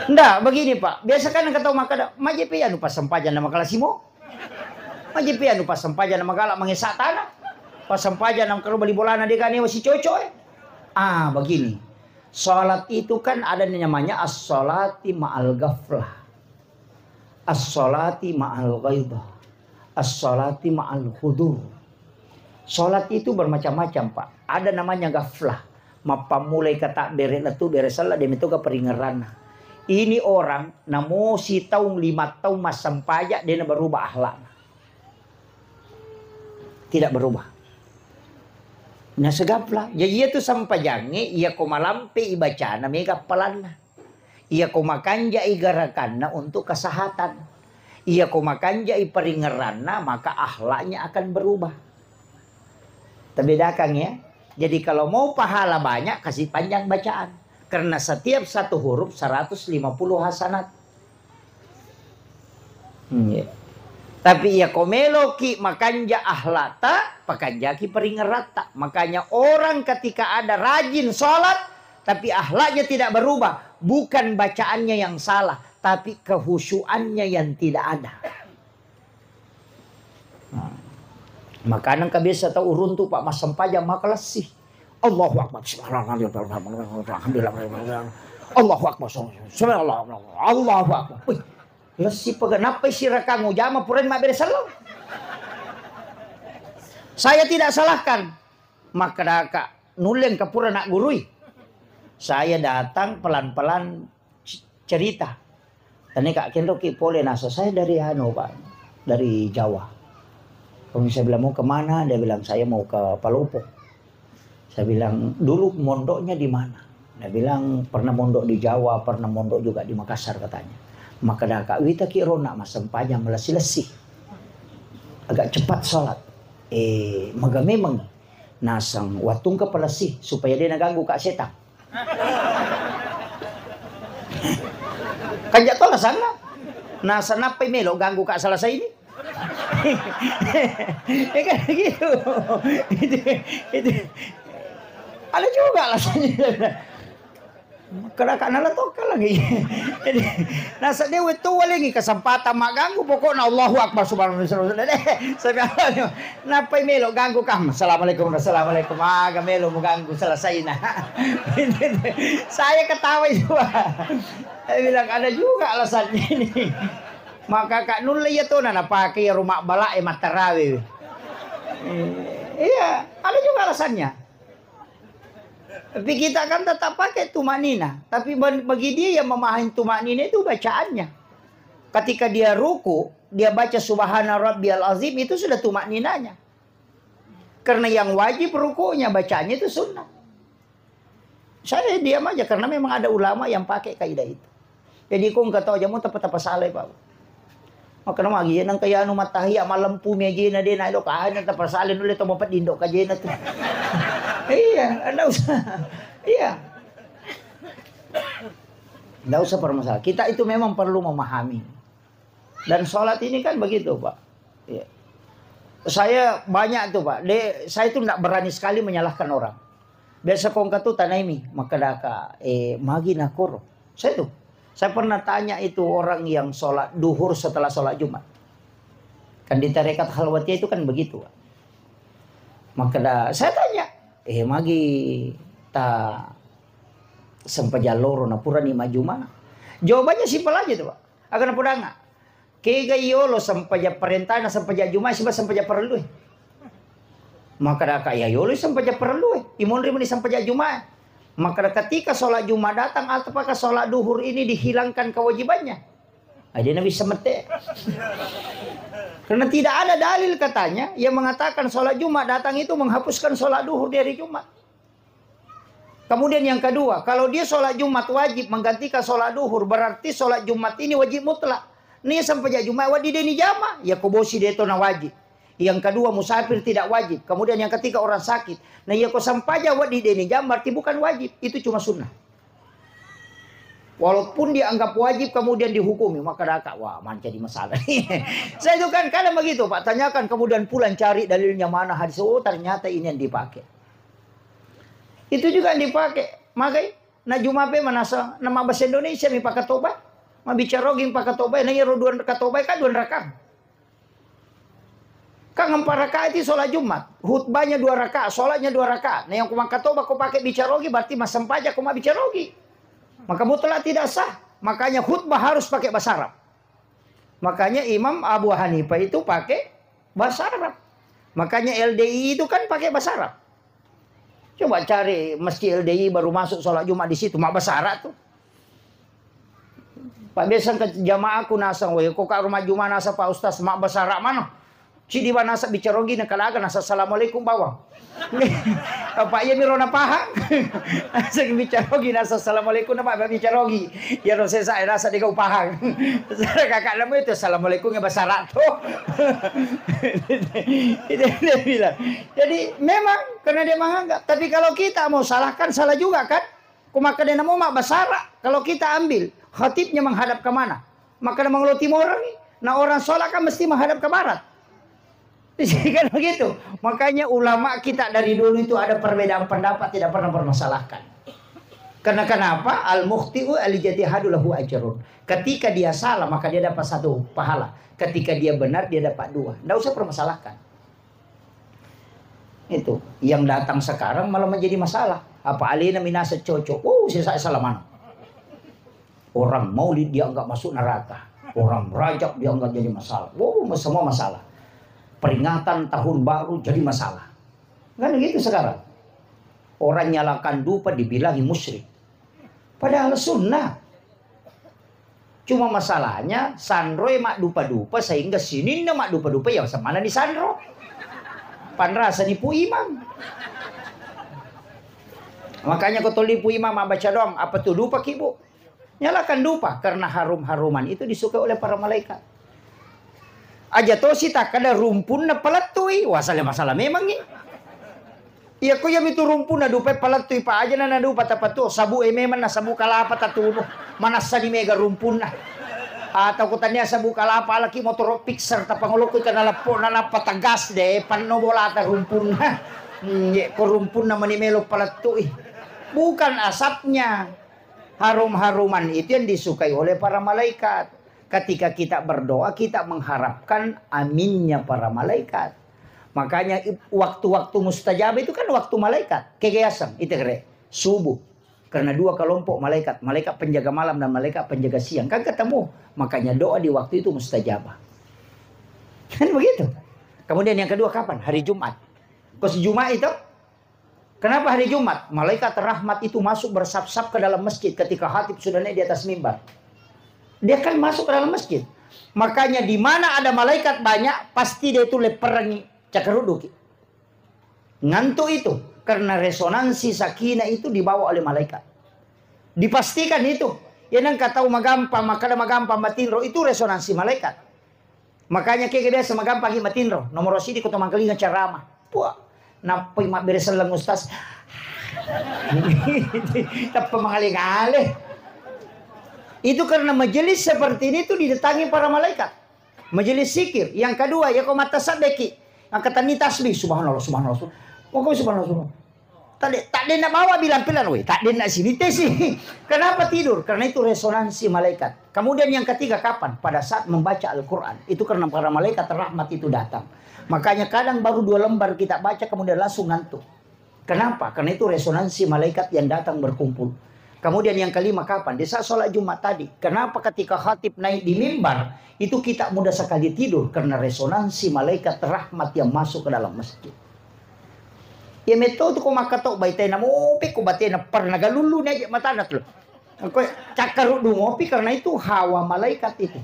Ndak, begini, Pak. Biasa kan engka tau makkeda, "Majepi anu passempajang namakalasi mo?" Majepi anu passempajang namagala mangessa tana. Passempajang namakaro bali bolana de' gaga newa sicoco, eh. Ah, begini. Salat itu kan ada namanya as-salati ma'al ghaflah. As-salati ma'al ghaidah. As-salati ma'al hudur. Salat itu bermacam-macam, Pak. Ada namanya ghaflah. Mappammulai katabbere' lettu bere' sella de' metoga paringerranna. Ini orang namo sitaung lima taung massempajang de' naberubah akhlakna. Tidak berubah. Nasegaplah. Jaji iyatu sempajangnge, iyako malampe ibacana mega appalanna. Iyako makanjai gerakanna untuk kesehatan. Iyako makanjai paringerranna, maka akhlaknya akan berubah. Terbedakan ya. Jadi kalau mau pahala banyak, kasih panjang bacaan. Karena setiap satu huruf seratus lima puluh hasanat. Hmm, iya. Tapi iyako meloki makanja akhlakta, pakanjaki paringeratta. Makanya orang ketika ada rajin sholat, tapi akhlaknya tidak berubah, bukan bacaannya yang salah, tapi kehusyuannya yang tidak ada. Nah, makanya engka biasa tau uruntu, Pak, massempajang makalessi. Allahu Akbar. Alhamdulillah. Allahu Akbar. Subhanallah. Allahu Akbar. Wih, lessi pega nappai sirakang ujama purani mabbere selleng. Saya tidak salahkan. Makkedaka, nulle engka pura naggurui. Saya datang pelan-pelan c-, cerita. Tanya, "Kak, kenroki pole?" Nasa, "Saya dari anu, Pak, dari Jawa." Kalau saya bilang, "Mau kemana?" Dia bilang, "Saya mau ke Palopo." Saya bilang, "Dulu mondoknya di mana?" Dia bilang, "Pernah mondok di Jawa, pernah mondok juga di Makassar," katanya. Makkedaka, "Witaki rona massempajang malessi-lessi. Agak cepat sholat." Eh, maga memang. Naseng, "Wattung ke palessi supaya de' naganggu ka setang." Kan jatuh alasanna. Naseng, "Nappai melo ganggu ka selesai ini?" Ya kan gitu. Itu, itu. Ada juga alasannya. Kada kana la tokka lagi. Jadi, nasa de' wettu walengi kesempatan magganggu, pokokna Allahu Akbar, subhanallah, subhanallah. Sampai apa nih? Nappai melo ganggu kam? Assalamualaikum, assalamualaikum. Aga melo muganggu, selesaina. Saya ketawa itu, Pak. Saya bilang, "Ada juga alasannya ini." Maka kak nulle iya tona napake iya rumah bala e mattarawe. Eh, iya, ada juga alasannya. Tapi kita kan tetap pakai tumakninah. Tapi ban-, bagi dia yang memahami tumakninah itu bacaannya. Ketika dia ruku, dia baca subhana rabbiyal azim, itu sudah tumakninahnya. Karena yang wajib rukunya, bacanya itu sunnah. Saya diam aja karena memang ada ulama yang pakai kaidah itu. Jadi, ko engka tau aja mau tapa-tapa salai, Pak. Makanya magi ya nang kaya anu matahia malempu mi ajena de' na ilo ka anu tapa salai nulle to mapeddi ndo ka ajena tu. Iya, ndak usah. Iya. Ndak usah permasalah. Kita itu memang perlu memahami. Dan sholat ini kan begitu, Pak. Iya. Saya banyak tuh, Pak. De-, saya tuh ndak berani sekali menyalahkan orang. Biasa ko engka tu tanaimi, makkedaka, eh, magi nakoro. Saya tuh, saya pernah tanya itu orang yang sholat duhur setelah sholat Jumat. Kan di tarekat Khalwatiyah itu kan begitu, Pak. Makkeda, saya tanya, eh, magi ta sempajang loro na purani majjuma? Jawabannya simpel aja tuh, Pak. Aga napodanga. Kega yolo sempajang parentana, sempajang Jumat, siba sempajang parellue. Makkedaka, ya yolo sempajang parellue. Imonri meni sempajang Jumat. Makkeda ketika sholat Jumat datang, apakah sholat duhur ini dihilangkan kewajibannya? Ai, dia Nabi semete. Karena tidak ada dalil katanya yang mengatakan sholat Jumat datang itu menghapuskan sholat duhur di hari Jumat. Kemudian yang kedua, kalau dia sholat Jumat wajib menggantikan sholat duhur, berarti sholat Jumat ini wajib mutlak. Nih sampai Jumat wajib dia jama, ya kobosi dia itu na wajib. Yang kedua, musafir tidak wajib. Kemudian yang ketiga, orang sakit. Nah, iya ko sampaja wedding deni jam, berarti bukan wajib. Itu cuma sunnah. Walaupun dianggap wajib, kemudian dihukumi, maka daka, wah, manca di masalah. Saya itu kan kadang begitu, Pak, tanyakan, kemudian pulang cari dalilnya mana hadis. Oh, ternyata ini yang dipakai. Itu juga yang dipakai. Magai, na Jumape manasa, nama bahasa Indonesia mi pakatoba. Mabicara gin pakatoba, na iya dua katoba, kan dua rakaat. Kan empat rakaat itu sholat Jumat. Khutbahnya dua rakaat, sholatnya dua rakaat. Nah, yang kumakatoba ko pakai bicarogi, berarti massempajang ko mabbicarogi. Maka mutlak tidak sah. Makanya khutbah harus pakai bahasa Arab. Makanya Imam Abu Hanifah itu pakai bahasa Arab. Makanya L D I itu kan pakai bahasa Arab. Coba cari masjid L D I baru masuk sholat Jumat di situ, mabbasara tu. Pak biasa ke jamaahku nasang, woi, kok kak rumah Jumat nasa Pak Ustaz, mabbasara mana? Cidi ba nasa bicarogi na kalaga nasa assalamualaikum bawang. Pak iya miro na pahang. Nasa bicarogi nasa assalamualaikum na Pak bicarogi. Ya ro sesa nasa dega pahang. Kakak namu itu assalamualaikum ya basara tu. Itu dia bilang. Jadi memang karena dia menganggap. Tapi kalau kita mau salahkan, salah juga kan? Ko makkeda namo mabbasara. Kalau kita ambil khatibnya menghadap ke mana? Makkeda mangolo timoreng. Nah, orang sholat kan mesti menghadap ke barat. Kan begitu. Makanya ulama kita dari dulu itu ada perbedaan pendapat, tidak pernah permasalahkan. Karena kenapa? Al mukhti'u al ijtihadu lahu ajrun. Ketika dia salah, maka dia dapat satu pahala. Ketika dia benar, dia dapat dua. Nggak usah permasalahkan. Itu yang datang sekarang malah menjadi masalah. Apa alena minasa cocok? Oh, saya salah mana? Orang Maulid dianggap masuk neraka. Orang Rajab dianggap jadi masalah. Wow, semua masalah. Peringatan tahun baru jadi masalah. Kan gitu sekarang. Orang nyalakan dupa dibilangi musyrik. Padahal sunnah. Cuma masalahnya sanroe maddupa-dupa sehingga sininna maddupa-dupa ya semana ni sanro. Panrasa ni Pu Imam. Makanya ko toli Pu Imam baca doang, apa tu dupa ki, Bu? Nyalakan dupa karena harum-haruman itu disukai oleh para malaikat. Aja tosi takkada rumpunna palettui, wasale masalah memangngi. Iya ko iya mitu rumpunna dupa palettui pa aja na nadupa tapatu sabu e memang na sabu kalapa tatunu. Manassani mega rumpunna. Atau ko tania sabu kalapa alaki motoro Pixar tapangolokku kana leppo na nappa tegas de panno bolata rumpunna. Hmm, ye ko rumpunna mani melo palettui. Bukan asapnya. Harum-haruman itu yang disukai oleh para malaikat. Ketika kita berdoa, kita mengharapkan aminnya para malaikat. Makanya i-, waktu-waktu mustajab itu kan waktu malaikat. Kegeasang, itu kere. Subuh. Karena dua kelompok malaikat, malaikat penjaga malam dan malaikat penjaga siang. Kan ketemu, makanya doa di waktu itu mustajabah. Kan begitu. Kemudian yang kedua kapan? Hari Jumat. Kos Jumat itu Kenapa hari Jumat? Malaikat rahmat itu masuk bersap-sap ke dalam masjid ketika khatib sudah naik di atas mimbar. Dia kan masuk ke dalam masjid. Makanya di mana ada malaikat banyak, pasti dia itu leperangi cakaruduki. Ngantuk itu. Karena resonansi sakinah itu dibawa oleh malaikat. Dipastikan itu. Ya nang kata magampang, makada magampang matinro, itu resonansi malaikat. Makanya kega biasa magampang ki matinro, nomor sidi ko to mangkalinga ceramah. Puah, nappai mabbere selleng ustaz. Tappa mangale-ngale. Itu karena majelis seperti ini tuh didatangi para malaikat. Majelis zikir. Yang kedua, ya ko mattasabbeki. Angkatanni tasbih, subhanallah, subhanallah, subhanallah. Mau kau subhanallah, subhanallah. Tadi, tak denna bawa bilang pelan, weh. Tak denna sini tesi. Kenapa tidur? Karena itu resonansi malaikat. Kemudian yang ketiga kapan? Pada saat membaca Al-Quran. Itu karena para malaikat rahmat itu datang. Makanya kadang baru dua lembar kita baca, kemudian langsung ngantuk. Kenapa? Karena itu resonansi malaikat yang datang berkumpul. Kemudian yang kelima kapan? Di saat sholat Jumat tadi. Kenapa ketika khatib naik di mimbar, itu kita mudah sekali tidur karena resonansi malaikat rahmat yang masuk ke dalam masjid. Ya metto tu ko makkato baitena mopi ko batena pernah galullu ni aja matana tu. Ko cakkaruddu mopi karena itu hawa malaikat itu.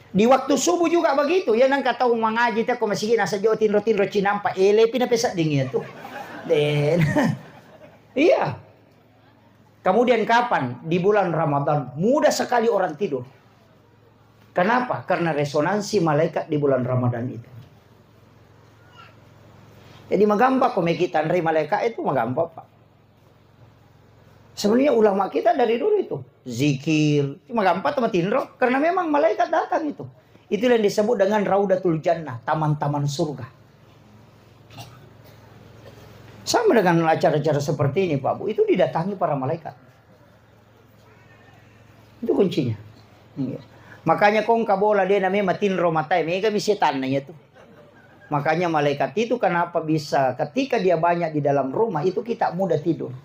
Di waktu subuh juga begitu, ya, nengka tau mangaji te ko masigi nasa jo tinro-tinro cinampa, elepi na pesedding itu. Den. Iya. Kemudian kapan? Di bulan Ramadan. Mudah sekali orang tidur. Kenapa? Karena resonansi malaikat di bulan Ramadan itu. Jadi magampang ko meki tanrai malaikat itu, magampang, Pak. Sebenarnya ulama kita dari dulu itu zikir, cuma gampang teman tinro karena memang malaikat datang itu. Itulah yang disebut dengan Raudatul Jannah, taman-taman surga. Sama dengan acara-acara seperti ini, Pak Bu, itu didatangi para malaikat. Itu kuncinya. Iya. Makanya kong kabola dia namanya matinro matai, mega mi setanna ya tuh. Makanya malaikat itu kenapa bisa ketika dia banyak di dalam rumah itu kita mudah tidur.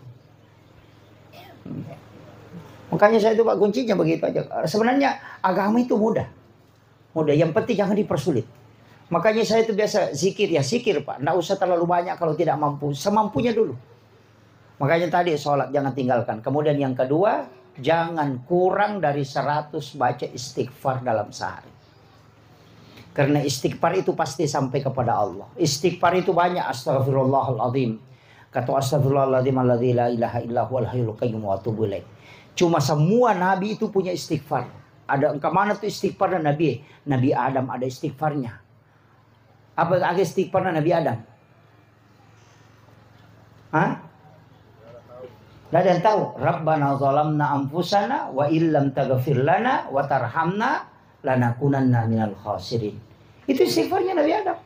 Makanya saya itu, Pak, kuncinya begitu aja. Sebenarnya agama itu mudah. Mudah, yang penting jangan dipersulit. Makanya saya itu biasa zikir, ya zikir, Pak. Nggak usah terlalu banyak kalau tidak mampu. Semampunya dulu. Makanya tadi sholat jangan tinggalkan. Kemudian yang kedua, jangan kurang dari seratus baca istighfar dalam sehari. Karena istighfar itu pasti sampai kepada Allah. Istighfar itu banyak, astagfirullahaladzim. Kata astagfirullahaladzim alladzi la ilaha illa huwal hayyul qayyum wa atubu ilaih. Cuma semua nabi itu punya istighfar. Ada engka mana tuh istighfar dan nabi? Nabi Adam ada istighfarnya. Apa aga istighfarnya Nabi Adam? Hah? Tidak ada yang tahu. Rabbana zalamna anfusana wa illam taghfir lana wa tarhamna lanakunanna minal khasirin. Itu istighfarnya Nabi Adam.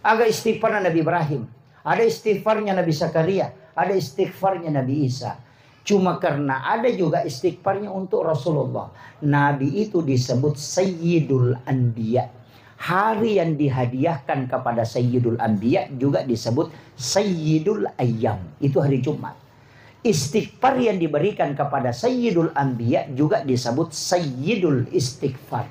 Aga istighfarnya Nabi Ibrahim. Ada istighfarnya Nabi Zakaria. Ada istighfarnya Nabi Isa. Cuma karena ada juga istighfarnya untuk Rasulullah. Nabi itu disebut Sayyidul Anbiya. Hari yang dihadiahkan kepada Sayyidul Anbiya juga disebut Sayyidul Ayyam. Itu hari Jumat. Istighfar yang diberikan kepada Sayyidul Anbiya juga disebut Sayyidul Istighfar.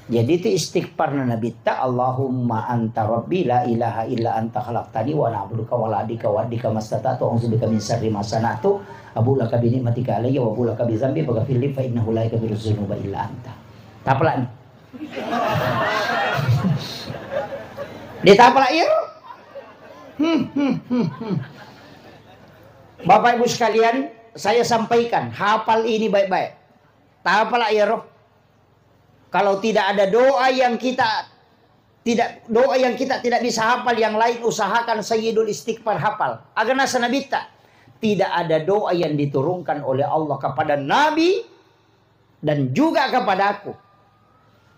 Jadi itu istighfarna Nabitta, "Allahumma anta rabbi la ilaha illa anta khalaqtani wa ana abduka wa la adika wa adika mastata'tu a'udzubika min syarri ma sana'tu abu laka bi ni'matika alayya wa abu laka bi dzambi faghfirli fa innahu la yaghfiru dzunuba illa anta." Tapalani. Dia tapala iro. Hmm, hmm, hmm, hmm. Bapak Ibu sekalian, saya sampaikan, hafal ini baik-baik. Tapala iro. Kalau tidak ada doa yang kita tidak, doa yang kita tidak bisa hafal, yang lain usahakan Sayyidul Istighfar hafal. Aga nasa Nabitta, tidak ada doa yang diturunkan oleh Allah kepada Nabi dan juga kepadaku.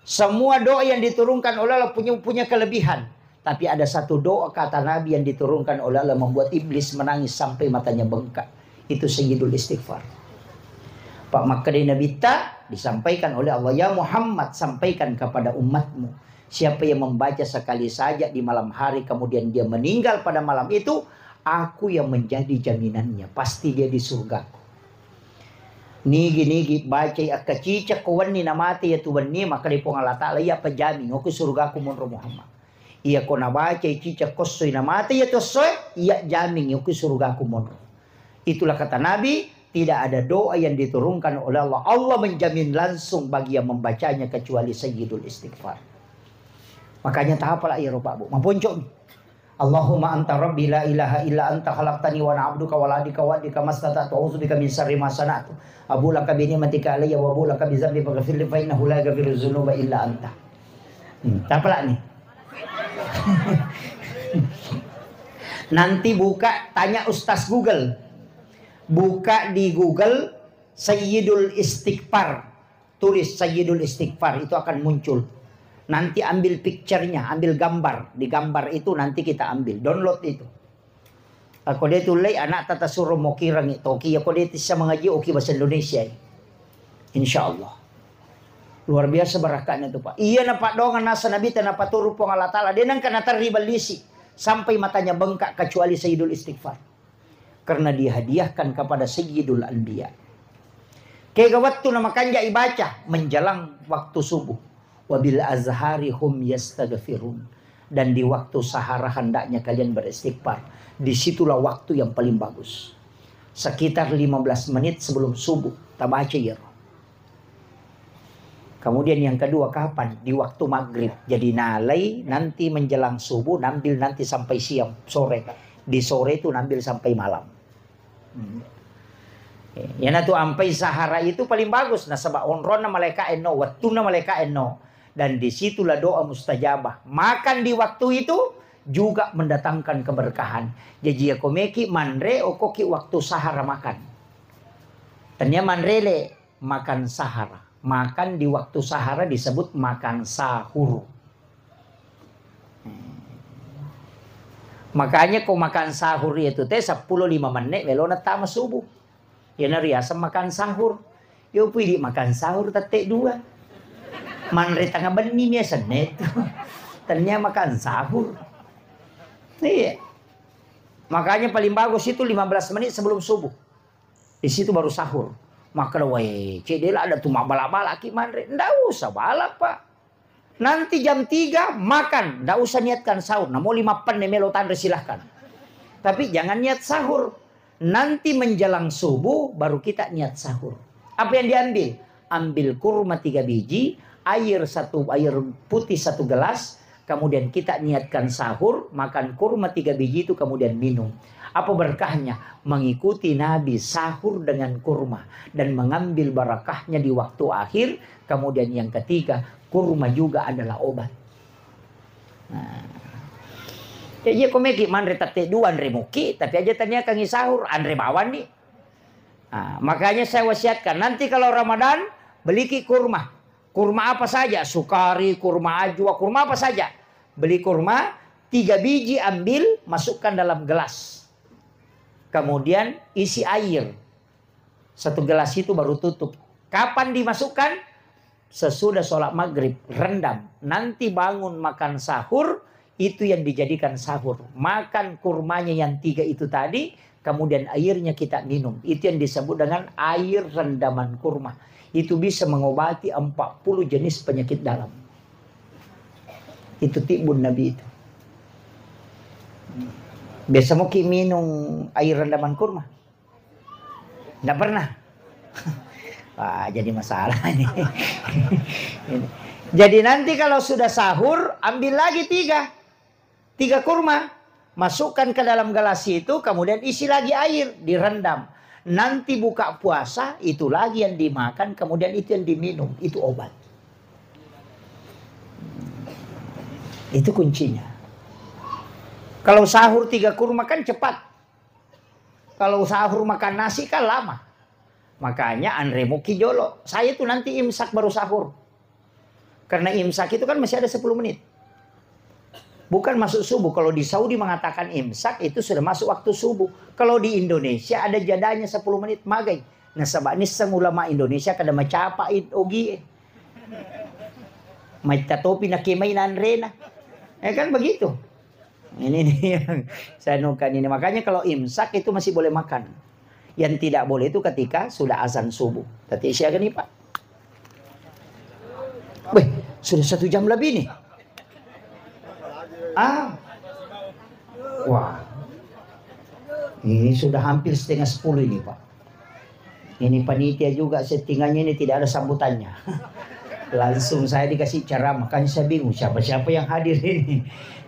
Semua doa yang diturunkan oleh Allah punya, punya kelebihan. Tapi ada satu doa kata Nabi yang diturunkan oleh Allah membuat iblis menangis sampai matanya bengkak. Itu Sayyidul Istighfar. Pak, makkeda Nabitta disampaikan oleh Allah, "Ya Muhammad, sampaikan kepada umatmu, siapa yang membaca sekali saja di malam hari, kemudian dia meninggal pada malam itu, aku yang menjadi jaminannya, pasti dia di surgaku." Nigi-nigi bacai akka cicak ko wenni namate iya tu wenni, makkeda Puang Allah Ta'ala, "Iya pajaming, oku surgaku monro Muhammad." Iya ko nabacai cicak ko essoi namate iya tu essoe, iya jaming, oku surgaku monro. Itulah kata Nabi, tidak ada doa yang diturunkan oleh Allah. Allah menjamin langsung bagi yang membacanya kecuali Sayyidul Istighfar. Makanya tahap lah iya roba, Bu. Maponcok. Allahumma anta rabbi la ilaha illa anta khalaqtani wa ana abduka wa la adika wa adika mastata'tu a'udzubika min syarri ma sana'tu. Abu laka bi ni'matika alayya wa abu laka bi dzambi faghfirli fa innahu la yaghfiru dzunuba illa anta. Hmm, tapalak nih. Nanti buka, tanya Ustaz Google. Buka di Google Sayyidul Istighfar. Tulis Sayyidul Istighfar, itu akan muncul. Nanti ambil picture-nya, ambil gambar. Di gambar itu nanti kita ambil, download itu. Ako de tullei anak tata suro mokirangi toki, ako de tissa mengaji oki bahasa Indonesia. Insya Allah. Luar biasa barakatnya tuh, Pak. Iya, na Pak, dongan nasa Nabi, tanah paturu Puang Allah Ta'ala. Dia nangka natarri ballisi sampai matanya bengkak kecuali Sayyidul Istighfar. Karena dihadiahkan kepada Sayyidul Anbiya. Kega wettu na makanja ibaca menjelang waktu subuh. Wabil azhari hum yastaghfirun. Dan di waktu sahara hendaknya kalian beristighfar. Disitulah waktu yang paling bagus. Sekitar lima belas menit sebelum subuh, tabaca iyaro. Kemudian yang kedua, kapan? Di waktu maghrib. Jadi nalai nanti menjelang subuh, nambil nanti sampai siang, sore. Di sore itu nambil sampai malam. Hmm. Iyanatu ampai sahara itu paling bagus, nasaba onronna malaika enno, wettunna malaika enno. Dan disitulah doa mustajabah. Makan di waktu itu juga mendatangkan keberkahan. Jaji, iya komeki manre, okoki waktu sahara makan. Tania manre le, makan sahara. Makan di waktu sahara disebut makan sahur. Makanya ko makan sahur itu teh seppulo lima menit melona tama subuh. Iyana riaseng makan sahur. Yo pui di makan sahur tette dua. Manre tengah benni biasanya itu. Tania makan sahur. Iya. Makanya paling bagus itu lima belas menit sebelum subuh. Di situ baru sahur. Maka wae, cedela ada tu mabala-bala ki manre. Ndak usah balap, Pak. Nanti jam tiga makan, ndak usah niatkan sahur. Namo lima penne melo tanre, silahkan. Tapi jangan niat sahur. Nanti menjelang subuh baru kita niat sahur. Apa yang diambil? Ambil kurma tiga biji, air satu, air putih satu gelas, kemudian kita niatkan sahur, makan kurma tiga biji itu, kemudian minum. Apa berkahnya? Mengikuti Nabi sahur dengan kurma dan mengambil barakahnya di waktu akhir. Kemudian yang ketiga, kurma juga adalah obat. Nah. Jadi, iya komeki manre tette dua, anre muki, tapi aja taniakangi sahur, anre bawang nih. Nah, makanya saya wasiatkan, nanti kalau Ramadan, beliki kurma. Kurma apa saja, sukari, kurma ajwa, kurma apa saja. Beli kurma, tiga biji ambil, masukkan dalam gelas. Kemudian isi air. Satu gelas itu baru tutup. Kapan dimasukkan? Sesudah sholat maghrib, rendam. Nanti bangun makan sahur, itu yang dijadikan sahur. Makan kurmanya yang tiga itu tadi, kemudian airnya kita minum. Itu yang disebut dengan air rendaman kurma. Itu bisa mengobati empat puluh jenis penyakit dalam. Itu tibbun Nabi itu. Biasa muki minum air rendaman kurma? Nggak pernah. Wah, jadi masalah ini. Ini. Jadi nanti kalau sudah sahur, ambil lagi tiga. Tiga kurma. Masukkan ke dalam gelas itu, kemudian isi lagi air, direndam. Nanti buka puasa, itu lagi yang dimakan, kemudian itu yang diminum. Itu obat. Itu kuncinya. Kalau sahur tiga kurma kan cepat. Kalau sahur makan nasi kan lama. Makanya anre muki jolo. Saya tuh nanti imsak baru sahur. Karena imsak itu kan masih ada sepuluh menit. Bukan masuk subuh. Kalau di Saudi mengatakan imsak itu sudah masuk waktu subuh. Kalau di Indonesia ada jadanya sepuluh menit, magai. Nasaba nisseng ulama Indonesia kada macapa ogi e. Maitta topi nakemai nanrena. Ya kan begitu. Ini nih yang saya nukan ini. Makanya kalau imsak itu masih boleh makan. Yang tidak boleh itu ketika sudah azan subuh. Tadi siaga nih, Pak. Weh, sudah satu jam lebih nih. Ah. Wah. Ini sudah hampir setengah sepuluh ini, Pak. Ini panitia juga settingannya ini tidak ada sambutannya. Langsung saya dikasih ceramah, kan saya bingung siapa-siapa yang hadir ini.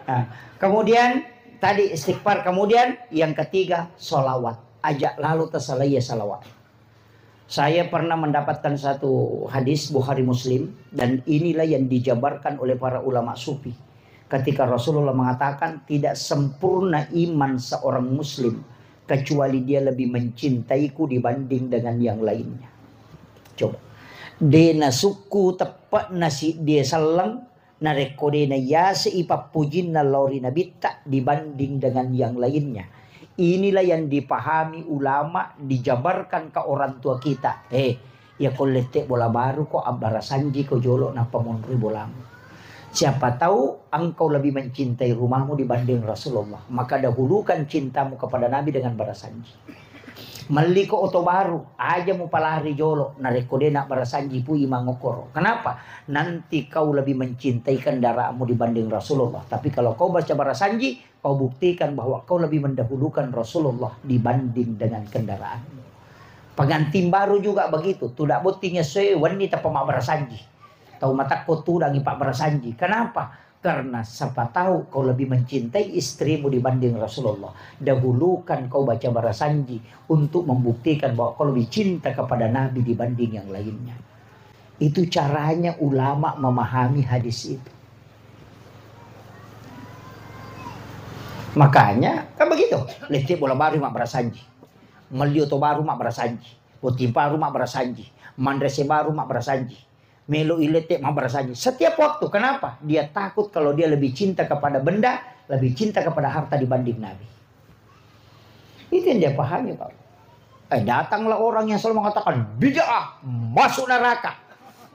Nah, kemudian tadi istighfar, kemudian yang ketiga salawat. Aja lalo tasalai ya salawat. Saya pernah mendapatkan satu hadis Bukhari Muslim, dan inilah yang dijabarkan oleh para ulama sufi. Ketika Rasulullah mengatakan, "Tidak sempurna iman seorang muslim kecuali dia lebih mencintaiku dibanding dengan yang lainnya." Coba. De nasukku teppe'na si dia selleng, narekko de naiyase ipappujinna lao ri nabitta dibanding dengan yang lainnya. Inilah yang dipahami ulama, dijabarkan ke orang tua kita. Eh, ya ko lette bola baru ko abbarasanji ko jolo nappa monroi bolamu. Siapa tahu engkau lebih mencintai rumahmu dibanding Rasulullah. Maka dahulukan cintamu kepada Nabi dengan barasanji. Melliko oto baru, aja mupalari jolo, narekko de nabbarasanji pui mangokkoro. Kenapa? Nanti kau lebih mencintai kendaraanmu dibanding Rasulullah. Tapi kalau kau baca barasanji, kau buktikan bahwa kau lebih mendahulukan Rasulullah dibanding dengan kendaraanmu. Pengantin baru juga begitu, tudak botting ya soe wenni tappa mabbarasanji. Tau matakko tudangi pabbarasanji. Kenapa? Karena siapa tahu kau lebih mencintai istrimu dibanding Rasulullah. Dahulukan kau baca barasanji untuk membuktikan bahwa kau lebih cinta kepada Nabi dibanding yang lainnya. Itu caranya ulama memahami hadis itu. Makanya kan begitu. Lettek bola baru mabbarasanji. Melli oto baru mabbarasanji. Botting baru mabbarasanji. Manrese baru mabbarasanji. Melo ilette mabbarasanji. Setiap waktu. Kenapa? Dia takut kalau dia lebih cinta kepada benda, lebih cinta kepada harta dibanding Nabi. Itu yang dia pahami, Pak. Eh, datanglah orang yang selalu mengatakan, "Bid'ah, masuk neraka."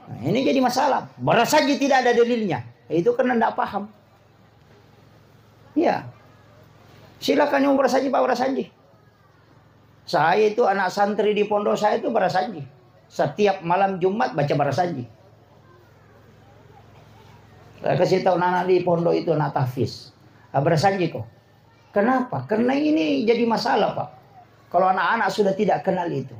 Nah, ini jadi masalah. Barasanji tidak ada dalilnya. Itu karena ndak paham. Iya. Silakan yang barasanji, Pak, barasanji. Saya itu anak santri di pondok saya itu barasanji. Setiap malam Jumat baca barasanji. Saya kasih tahu anak di pondok itu, anak tahfiz. "Ah, barasanji kok." Kenapa? Karena ini jadi masalah, Pak. Kalau anak-anak sudah tidak kenal itu.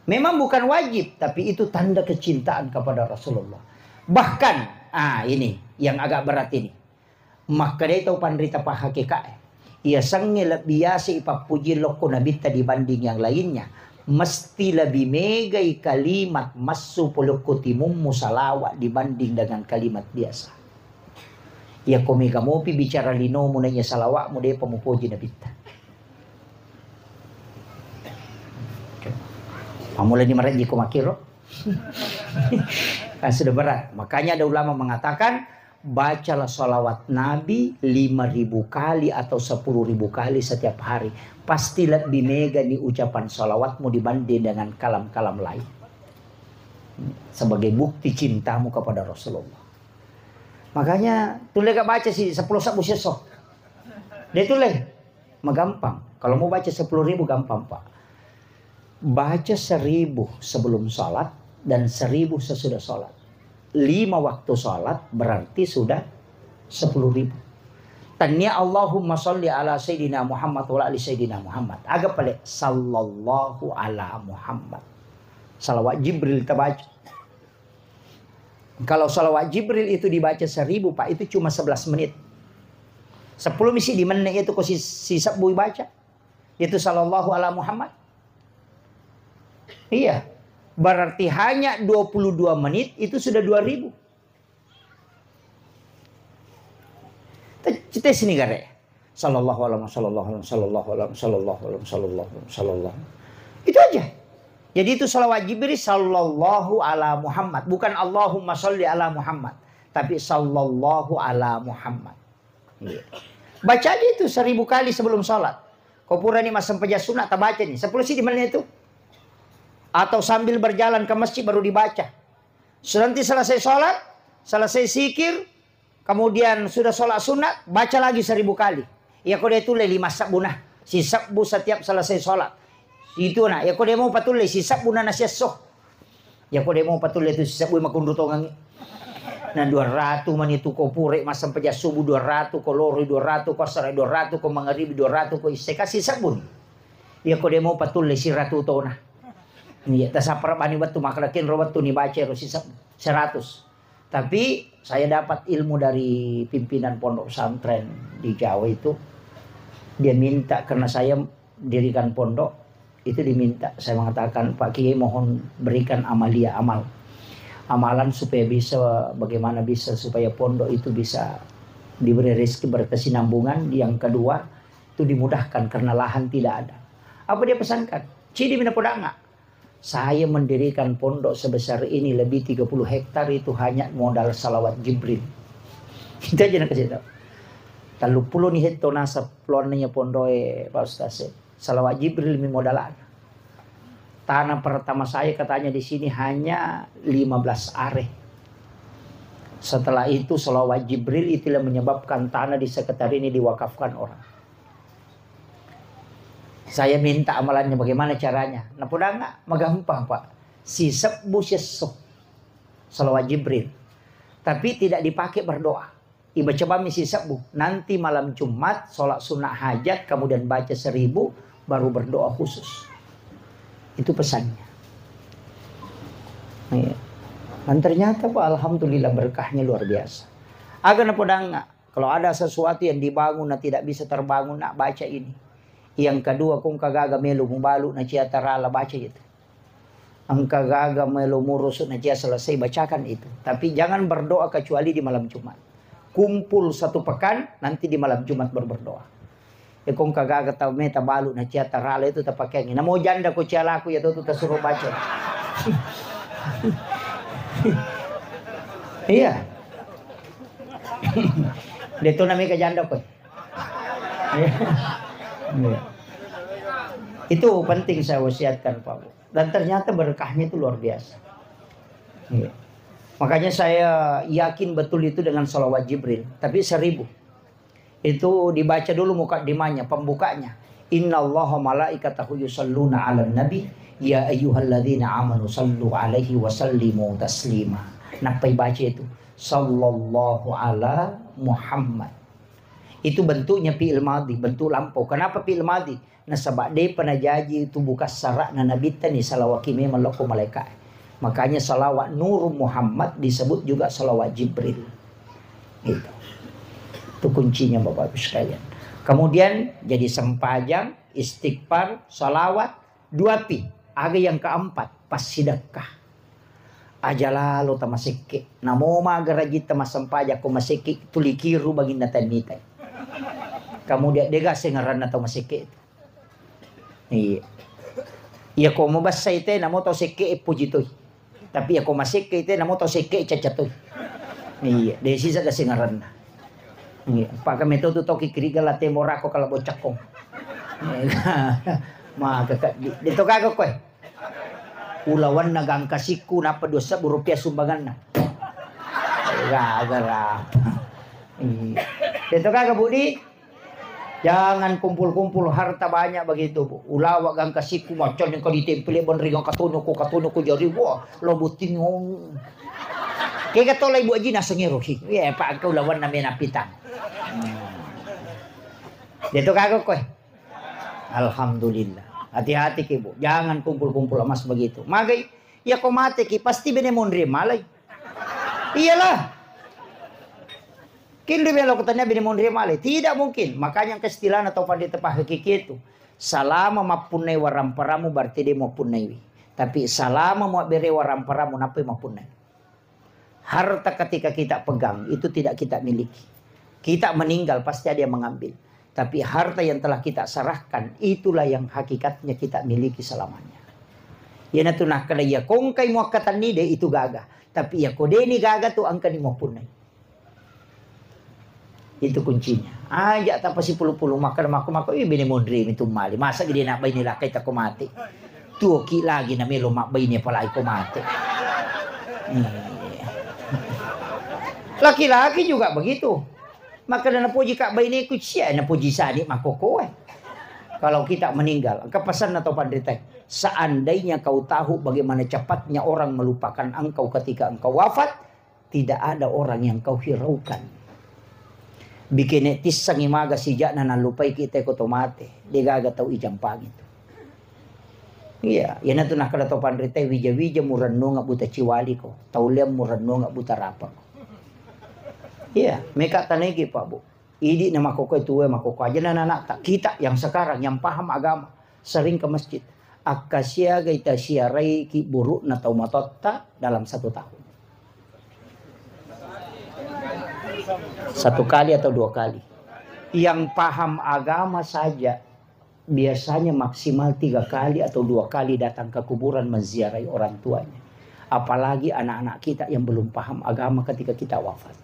Memang bukan wajib, tapi itu tanda kecintaan kepada Rasulullah. Bahkan, ah, ini yang agak berat ini. Makkedai tau panrita pahakikae, iya sengnge lebbi yase ipappuji lokko nabitta dibanding yang lainnya, mesti lebih megai kalimat massu polokko timummu salawat dibanding dengan kalimat biasa. Iya ko mega mopi bicara linomu naiya salawatmu, depa mupoji nabitta. Pamulani marejji ko makkiro. Kan sudah berat. Makanya ada ulama mengatakan, bacalah salawat Nabi lima ribu kali atau sepuluh ribu kali setiap hari. Pasti lebih mega ni ucapan salawatmu dibanding dengan kalam-kalam lain. Sebagai bukti cintamu kepada Rasulullah. Makanya, tulle ka baca si sepuluh sabbu siesso. De tulle. Magampang. Kalau mau baca sepuluh ribu gampang, Pak. Baca seribu sebelum sholat dan seribu sesudah sholat. Lima waktu sholat berarti sudah sepuluh ribu. Tania Allahumma sholli ala Sayyidina Muhammad wa ala ali Sayyidina Muhammad. Aga pale sallallahu ala Muhammad. Salawat Jibril tabaca. Kalau salawat Jibril itu dibaca seribu, Pak, itu cuma sebelas menit. Sepuluh misi di menit itu ko si, si sebbu baca. Itu sallallahu ala Muhammad. Iya. Berarti hanya dua puluh dua menit itu sudah dua ribu. Te-, cete sini gare. Sallallahu alaihi wasallam, sallallahu alaihi wasallam, sallallahu alaihi wasallam, sallallahu alaihi wasallam, sallallahu alaihi wasallam. Itu aja. Jadi itu salawat Jibril sallallahu ala Muhammad, bukan Allahumma sholli ala Muhammad, tapi sallallahu ala Muhammad. Iya. Baca aja itu seribu kali sebelum sholat. Kau purani massempajang sunat, tabaca nih, sepuluh sidi menit itu. Atau sambil berjalan ke masjid baru dibaca. Sudah nanti selesai sholat, selesai zikir, kemudian sudah sholat sunat, baca lagi seribu kali. Iya ko de tulle lima sebbu nah, si sebbu setiap selesai sholat. Itu nah, iya ko de mau patulle si sebbu nah nasiesso. Iya ko de mau patulle tu si sebbu makunru tongangi. Nah, dua ratu mani tu ko pure massempajang subuh dua ratu, ko loroi dua ratu, ko assarai dua ratu, ko mangaribi dua ratu, ko isse kasi sebbu ni. Iya ko de mau patulle si ratu tona. Iya, tasapara bani wettu, makkeda kenro wettu ni baca ro siseb-, seratus. Tapi saya dapat ilmu dari pimpinan pondok pesantren di Jawa itu. Dia minta, karena saya dirikan pondok, itu diminta, saya mengatakan, "Pak Kiai, mohon berikan amalia amal. Amalan supaya bisa, bagaimana bisa supaya pondok itu bisa diberi rezeki berkesinambungan. Yang kedua, itu dimudahkan karena lahan tidak ada." Apa dia pesankan? Cidi mina podanga. Saya mendirikan pondok sebesar ini, lebih tiga puluh hektar, itu hanya modal salawat Jibril. Kita aja nakasih tahu. Tellu puluh ni hekto nasab, peluannya pondoe, Pak Ustaz, eh. Salawat Jibril mi modalana. Tanah pertama saya katanya di sini hanya lima belas are. Setelah itu salawat Jibril itulah menyebabkan tanah di sekitar ini diwakafkan orang. Saya minta amalannya, bagaimana caranya? Napodanga, magampang, Pak. Sisebbu siesso. Salawat Jibril. Tapi tidak dipakai berdoa. Ibaca bami sisebbu. Nanti malam Jumat, sholat sunnah hajat, kemudian baca seribu, baru berdoa khusus. Itu pesannya. Iya. Dan ternyata, Pak, alhamdulillah, berkahnya luar biasa. Aga napodangnga, kalau ada sesuatu yang dibangun na tidak bisa terbangun, nak, baca ini. Yang kedua, kong kagaga melo mubalu na cia tarala, baca itu. Engka gaga melo murusu na cia selesai, bacakan itu. Tapi jangan berdoa kecuali di malam Jumat. Kumpul satu pekan, nanti di malam Jumat baru berdoa. E, kong kagaga tau meta balu na cia tarala itu tapakeangi. Namo janda ko cia laku ya tu, tu tasuro baca. Iya. Deto namanya ke janda ko. Iya. Iya. Itu penting saya wasiatkan, Pak Bu. Dan ternyata berkahnya itu luar biasa. Iya. Makanya saya yakin betul itu dengan salawat Jibril. Tapi seribu. Itu dibaca dulu mukaddimahnya, pembukanya. "Innallaha malaikatahu yusalluna 'alan nabi, ya ayyuhalladzina amanu sallu 'alaihi wa sallimu taslima." Nappai baca itu, "Sallallahu ala Muhammad." Itu bentuknya fi'il madhi, bentuk lampau. Kenapa fi'il madhi? Nasaba depa najaji itu bukan sara'na nabitta ni salawaki memang lokko malaika. Makanya salawat Nur Muhammad disebut juga salawat Jibril. Gitu. Itu kuncinya, Bapak Ibu sekalian. Kemudian jadi sempajang, istighfar, salawat, dua pi. Aga yang keempat, passidekka. Aja lalo tamasekke. Namo maga rajita massempajang ko masekke, tuli kiru baginna tannitai. Kemudian dega sengaranna tau masekke itu. Iya. Iya ko mabessai te namo tau sekke e puji toi. Tapi iya ko masekke te namo tau sekke e caca toi. Iya, de sisa ga sengaranna. Iya, paka meto tu toki kiriga la temo rako kala bocakkong. Iya. Maka ka di, de to gaga koe. Ulawanna gangka sikku nappa dua sebbu rupiah sumbanganna. Gaga rapa. Iya. De to gaga Budi. Jangan kumpul-kumpul harta banyak begitu, Bu. Ulawa gangka sikku macam yang kau ditempeli benri gangka tono ko katono ko jari, wah, lo buting. Kega tolai Bu Haji nasengero ki. Iya, Pak, engkau lawan namanya napitang. Hmm. Dia tu kagak kowe. Alhamdulillah. Hati-hati ki, Bu. Jangan kumpul-kumpul emas begitu. Magai, ya kau mati ki, pasti bene monri malai. Iyalah. Kinri melo kutanya bini monri male. Tidak mungkin. Makanya engka istilahna tau pandita pahakiki itu. Salama mappunnai waramparamu berarti de mappunnaiwi. Tapi salama muabbere waramparamu nappai mappunnai. Harta ketika kita pegang itu tidak kita miliki. Kita meninggal pasti ada yang mengambil. Tapi harta yang telah kita serahkan itulah yang hakikatnya kita miliki selamanya. Iyanatu nakkeda iya kongkai muakkatenni de itu gaga. Tapi iya ko deni gaga tu engkani mappunnai. Itu kuncinya. Aja tapasipulu-pulu makkeda mako-mako, "Ih, bene monri mi tu mali. Masa gede nak baine lakkai tako mate. Tuoki lagi na melo mabbaine apalagi ko mate." Iya. Laki-laki juga begitu. Makkeda napoji ka baineku cia napoji sani makokoe. Kalau kita meninggal, engka pesanna tau panrita, seandainya kau tahu bagaimana cepatnya orang melupakan engkau ketika engkau wafat, tidak ada orang yang kau hiraukan. Bikene tissangi maga sijakna nallupaiki te ko to mate, degaga tau ijampangi tu. Iya, iyanatu nakkeda to panrita, wija-wija murennunga buta ciwaliko, tauliang murennunga buta rapako. Iya, meka tanegi Pak Bu. Idi na makkokkoe tuwe makkokko aja na anakta. Kita yang sekarang yang paham agama sering ke masjid. Akkasiagai tasiarai ki burukna tau matotta dalam satu tahun. Satu kali atau dua kali. Yang paham agama saja biasanya maksimal tiga kali atau dua kali datang ke kuburan menziarahi orang tuanya. Apalagi anak-anak kita yang belum paham agama ketika kita wafat.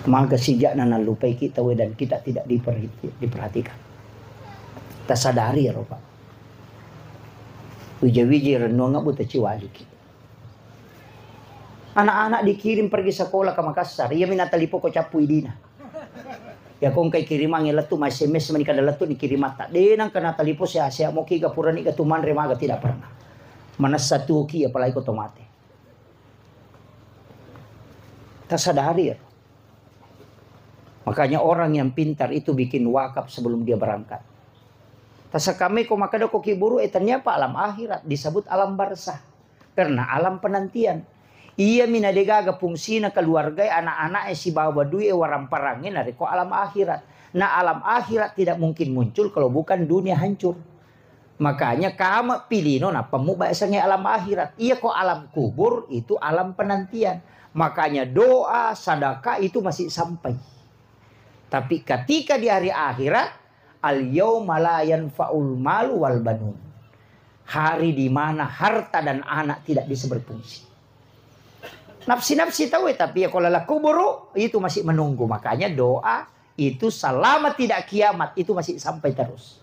Maga sijakna nallupai kita we dan kita tidak diperhati-, diperhatikan. Tasadari ya, Pak. Wija-wiji rennuang abu taciwaliki. Anak-anak dikirim pergi sekolah ke Makassar, iyami natalipoko cappu idina. Ya kongkai kirimangnge lettu ma S M S mani kada lettu ni kirimatta. De nangka natalipo seha-seha moki ga purani ga tu manre maga tidak pernah. Manessa tuoki apalagi ko to mate. Tasadari ya. Makanya orang yang pintar itu bikin wakaf sebelum dia berangkat. Tasakamai ko makkeda ko kiburu e tania pa alam akhirat disebut alam barzah. Karena alam penantian. Iyami na degaga fungsina keluargae, anak-anak'e sibawa dui'e waramparangnge narekko alam akhirat. Na alam akhirat tidak mungkin muncul kalau bukan dunia hancur. Makanya kama pilino nappa mubaesangnge alam akhirat. Iya ko alam kubur itu alam penantian. Makanya doa, sadaka itu masih sampai. Tapi ketika di hari akhirat, al yauma la yanfa'ul malu wal banun. Hari di mana harta dan anak tidak bisa berfungsi. Nafsi-nafsi tahu ya, tapi ya kalau la kuburu itu masih menunggu. Makanya doa itu selama tidak kiamat itu masih sampai terus.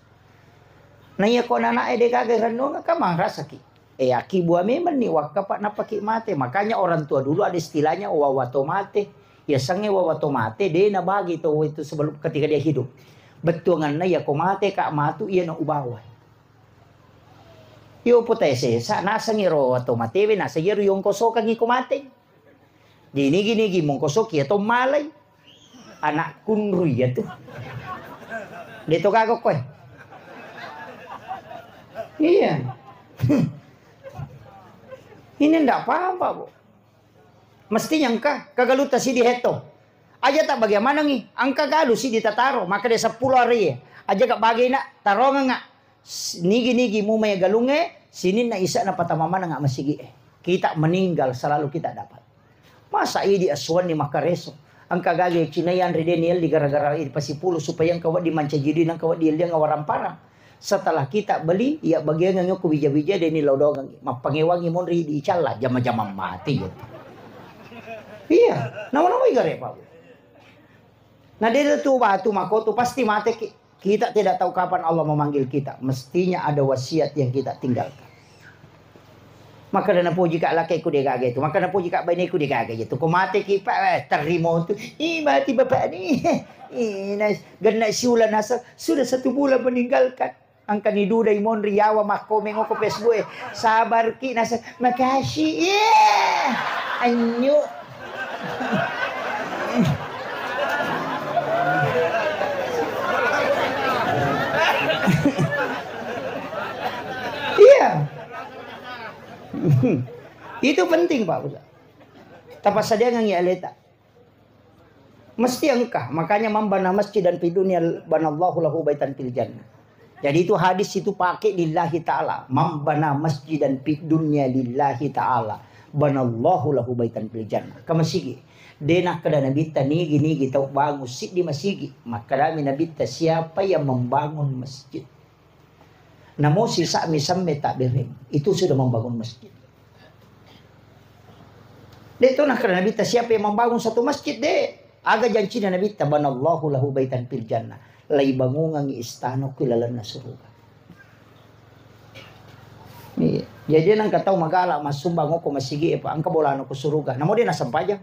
Nah, iya ko anak-anak ede gaga renungan kan marasaki. Eh, aki buah memang nih wakka pak napaki mate. Makanya orang tua dulu ada istilahnya wawato mate. Ya sange wawato mate, de na bagi to itu sebelum ketika dia hidup. Bettuanganna ya ko mate kak matu iya na ubawa. Iyo potae sesa nasengi ro wato matewe nasengi ro yongkosokangi ko mate. Dinigi-nigi mongkosoki ya to malai. Anak kunru iya tu. De to gaga koe. Iya. Ini ndak paham, Pak, Bu. Mestinya engka kegalutta sidi hetto. Aja tak bagaimana ngi, engka galu sidi tataro, maka dia sepuluh hari. Aja gak bagi nak tarongenga. S-, nigi-nigi mumai galungnge, sininna isa'na patama manengnga masigi'e. Kita meninggal selalu kita dapat. Masa idi asuanni makkareso. Engka gage cinai anre de nielli gara-gara idi pasipulu supaya engka wedding mancaji dui, engka wedding elliang awarang parang. Setelah kita beli, iya bagiangengngi ko wija-wija de ni lao doangengngi. Mappangewangngi monri di calla, jama-jamang mati ya. Iya, nama-nama igare Pak. Nah, de tu batu makotu pasti mate ki. Kita tidak tahu kapan Allah memanggil kita. Mestinya ada wasiat yang kita tinggalkan. Maka dana puji kak laki ku dia gaga itu. Maka dana puji kak baineku dia gaga itu. Ko mate ki pak, eh, terima tu. Ih, mati bapak ni. Ih, nice. Genna siula nasa sudah satu bulan meninggalkan. Angkani duda imonri yawa makkomeng ko Facebook e. Sabar ki nasa. Makasih. Iya. Anyu. Iya. Itu penting, Pak Ustaz. Tapassadiangengngi aleta. Mesti engka. Makanya, "Man bana masjidan fid dunya banallahu lahu baitan fil jannah." Jadi, itu hadis itu pakai lillahi ta'ala. "Man bana masjidan fid dunya lillahi ta'ala banallahu lahu baitan fil jannah." Ke masigi. De nakkeda Nabitta, "Nigi-nigi tau bangun siddi masigi." Makkedami Nabitta, "Siapa yang membangun masjid?" Namo sisa'mi semme tabbereng, itu sudah membangun masjid. De to nakkeda Nabitta, "Siapa yang membangun satu masjid, de?" Aga jancina Nabitta, "Banallahu lahu baitan fil jannah." Laibangungangngi istana ku lalenna suruga. Iya. Jadi nangka tau magala massumbang ko masigi, apa engka bolana ku suruga. Namo de nasempajang.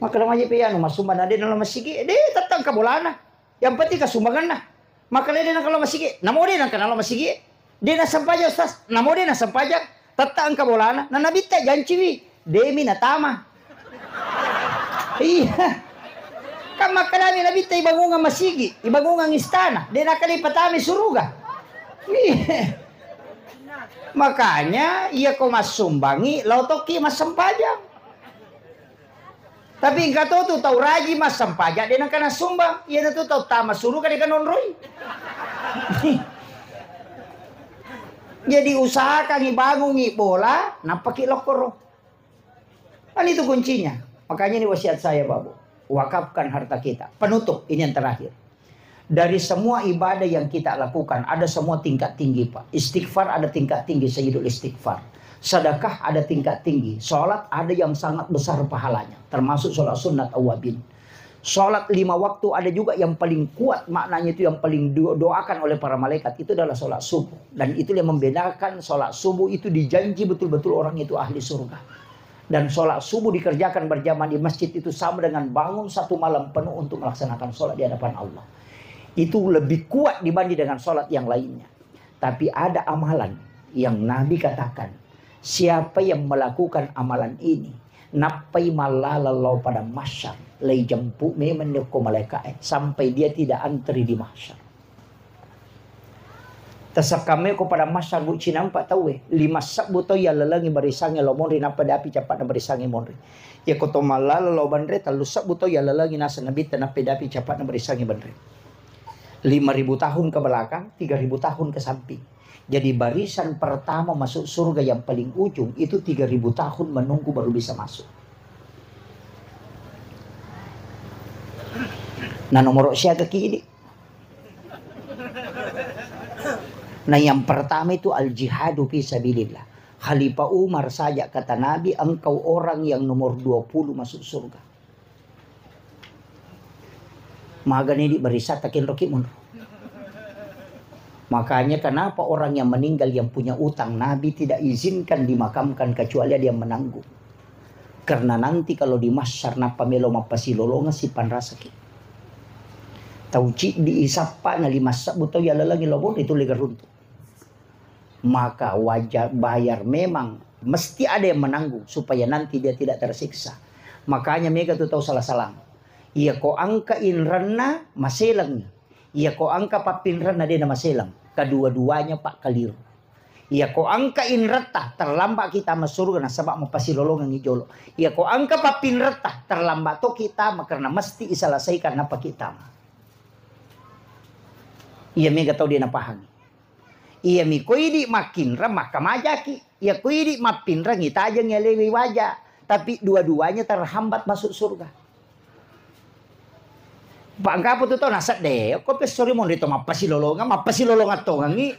Maka lama je pe anu massumbang na de nalo masigi, de tette engka bolana. Yang penting kasumbanganna. Maka de nangka lo masigi, namo de nangka nalo masigi. De nasempajang, Ustaz, namo de nasempajang. Tette engka bolana. Na Nabitta janciwi, demi natama. Iya. Kan makkedami Nabitta ibangungang masigi, ibangungang istana, de nakkeda ipatami suruga. Iya. Makanya iya ko massumbangi, lao tokki massempajang. Tapi engka to tu tau rajing massempajang de nengka nassumbang. Iyanatu tau tama suruga de kanonroi. Jadi usahakangngi bangungngi bola, nappaki lokkoro. Kan itu kuncinya. Makanya ini wasiat saya, Bapak. Wakafkan harta kita. Penutup, ini yang terakhir. Dari semua ibadah yang kita lakukan, ada semua tingkat tinggi, Pak. Istighfar ada tingkat tinggi, Sayyidul Istighfar. Sedekah ada tingkat tinggi. Sholat ada yang sangat besar pahalanya, termasuk sholat sunat awabin. Sholat lima waktu ada juga yang paling kuat maknanya itu, yang paling do-, doakan oleh para malaikat itu adalah sholat subuh. Dan itu yang membedakan sholat subuh itu dijanji betul-betul orang itu ahli surga. Dan sholat subuh dikerjakan berjamaah di masjid itu sama dengan bangun satu malam penuh untuk melaksanakan sholat di hadapan Allah. Itu lebih kuat dibanding dengan sholat yang lainnya. Tapi ada amalan yang Nabi katakan, siapa yang melakukan amalan ini, nappai mallala lao pada mahsyar, lai jemput memang ni ko malaikat, eh, sampai dia tidak antri di mahsyar. Tasekkamme ko pada massar bu cinampa tauwe, lima sebbu tau yallalengi barisangnge lao monri nappa dapi capa'na barisangnge monri. Yako to mallala lao banre, tellu sebbu tau yallalengi naseng Nabitta nappa dapi capa'na barisangnge banre. Lima ribu tahun ke belakang, tiga ribu tahun ke samping. Jadi barisan pertama masuk surga yang paling ujung itu tiga ribu tahun menunggu baru bisa masuk. Nah, nomor siaga kidi. Nah, yang pertama itu al-jihadu fi sabilillah. Khalifah Umar saja kata Nabi, "Engkau orang yang nomor dua puluh masuk surga." Magani di barisa takenroki monro. Makanya kenapa orang yang meninggal yang punya utang, Nabi tidak izinkan dimakamkan kecuali ada yang menanggung. Karena nanti kalau di mahsyar nappa melo mappasilolongan sipanrasaki. Tau ciddi isappa na lima sebbu tau yallalengi lao monri itu lega runtu. Maka wajar bayar memang mesti ada yang menanggung supaya nanti dia tidak tersiksa. Makanya mega tu tau salah-salang. Iya ko engka inrenna maselengi. Iya ko engka pappinrenna de na maseleng. Kedua-duanya pak keliru. Iya ko engka inretta terlambat kita masuk surga nasaba mapasilolongengi jolo. Iya ko engka pappinretta terlambat to kita karena mesti iselesaikan napa kita. Iya mega tau de napahangi. Iya mi ko idi makkinreng makkamajaki. Iya ko idi mappinreng itajeng alewi waja. Tapi dua-duanya terhambat masuk surga. Pak engka apa tu tau nasedde, ko pessori monri to mappasilolongang, mappasilolongang tongangi.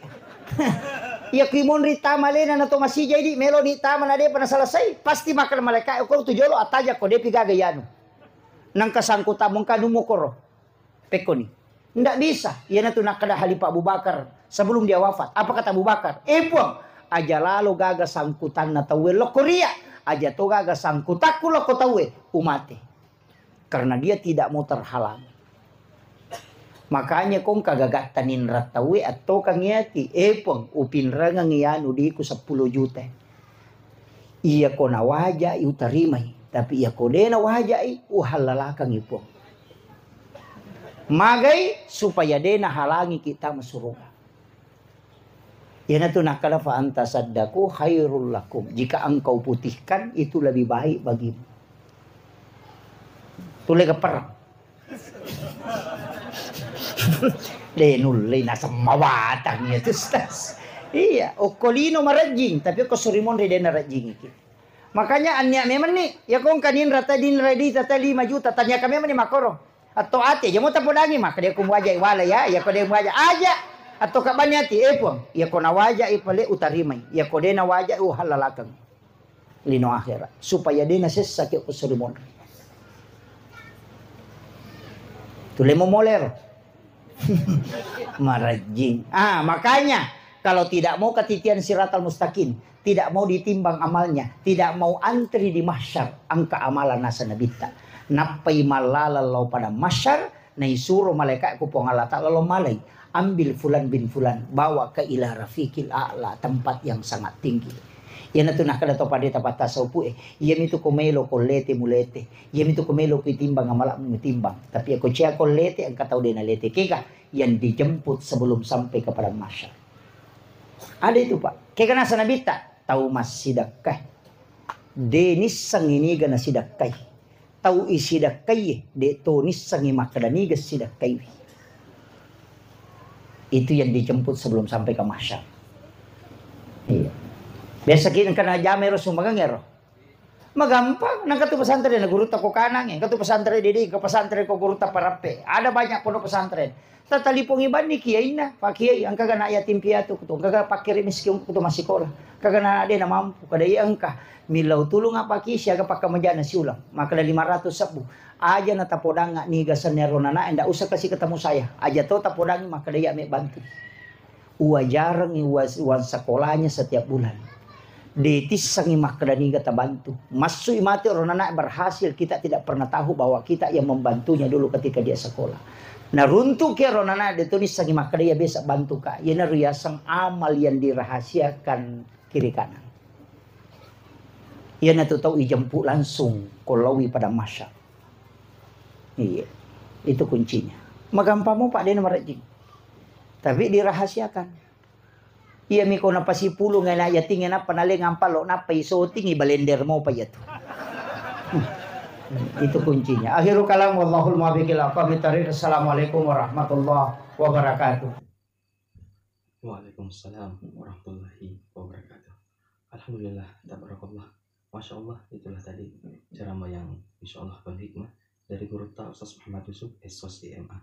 Iya kui monri tama lena na to masija idi melo ni tama na depa na selesai, pasti makkeda malaikat ko tu jolo attaja ko depi gaga yanu. Nangka sangku tamu engka nu mokoro. Pekkoni. Ndak bisa. Iyanatu nakkeda Khalifah Abu Bakar sebelum dia wafat. Apa kata Abu Bakar? "Eh, Puang, aja lalo gaga sangkutanna tauwe lokko ria, aja to gaga sangkutakku lokko tauwe, umate." Karena dia tidak mau terhalangi. Makanya kong kagagatta ninra tauwe attokangngi ati, "Eh, Puang, upinrengengngi anu diku seppulo juta." Iya ko nawajai utarimai, tapi iya ko de nawajai uhallalakangngi Puang. Magai supaya de nahalangi kita masuruga. Iyanatu nakkeda fa anta saddaku khairul lakum. Jika engkau putihkan itu lebih baik bagimu. Tulle geperang. De nulle naseng mawatang ya tu, Ustaz. Iya, okko lino marejjing, tapi okko surimonri de narejjingiki. Makanya annia memang ni, ya kong kanin rata din redi tata lima juta, tanya kami memang ni makoro. Atau ate, jamo tapodangi maka dia kumuaja wala ya, ya ko dia muaja aja. Atau kabani ati, eh Puang, ya ko nawaja ipale utarimai, ya ko de nawaja uhalalakang. Lino akhirat, supaya de nasessaki okko surimonri. Tulemo molero. Marejjing. Ah, makanya kalau tidak mau ketitian siratal mustaqim, tidak mau ditimbang amalnya, tidak mau antri di mahsyar, engka amalan nasa nabitta. Nappai mallala lao pada mahsyar, naisuro malaikat ku Puang Allah Ta'ala lao malai, "Ambil fulan bin fulan, bawa ke ila rafiqil a'la, tempat yang sangat tinggi." Iyanatu nakkeda to pade tapatta saupu e, iyamitu ko melo ko lete mulete, iyamitu ko melo ko itimbang amala mutimbang. Tapi ako cia ko lete engka tau de nalete kega yang dijemput sebelum sampai ke padang mahsyar. Ada itu, Pak. Kega nasa nabitta, tau massidakka. De nissengi niga nasidakkai. Tau isidakkai, de to nissengi makkeda niga sidakkaiwi. Itu yang dijemput sebelum sampai ke mahsyar. Iya. Biasa kita kena jamero sumbangan ero. Magampang, nangka tu pesantren na gurutta ko kanang, engka tu pesantren didi, ke pesantren ko gurutta parappe. Ada banyak pondok pesantren. Tatalipongi banni kiainna, Pak Kiai, engka gana yatim piatu, kutu, engka gana pakkiri miskin, kutu massikola. Engka gana de na mampu, kada iya engka. Millau tulung apa ki siaga pakkamajana siulang. Makkeda lima ratus sebbu. Aja na tapodanga niga senero nana, ndak usah kasih ketemu saya. Aja to tapodangi makkeda iya me bantu. Uajarengngi ua-, uang sekolahnya setiap bulan. Ditissengi makkeda niga tabantu. Massui mati orang anak berhasil, kita tidak pernah tahu bahwa kita yang membantunya dulu ketika dia sekolah. Nah, runtuk ya orang anak dia tulissangi makkeda ya biasa bantu ka. Iyanaro yaseng amal yang dirahasiakan kiri kanan. Iyanatu tau ijemput langsung kolawi pada masyarakat. Iya, itu kuncinya. Magampang mo, Pak, dena marejjing. Tapi dirahasiakan. Iya miko napasipulung ena yating ena panale ngampa lo napa isoting i balender mo pa iyatu. Itu kuncinya. Akhirul kalam, wallahul muwaffiq ila aqwamit thariq. Assalamualaikum warahmatullahi wabarakatuh. Waalaikumsalam warahmatullahi wabarakatuh. Alhamdulillah, tabarakallah. Masya Allah, itulah tadi ceramah yang insya Allah penuh hikmah dari guru kita Ustaz Muhammad Yusuf, S O S I M A.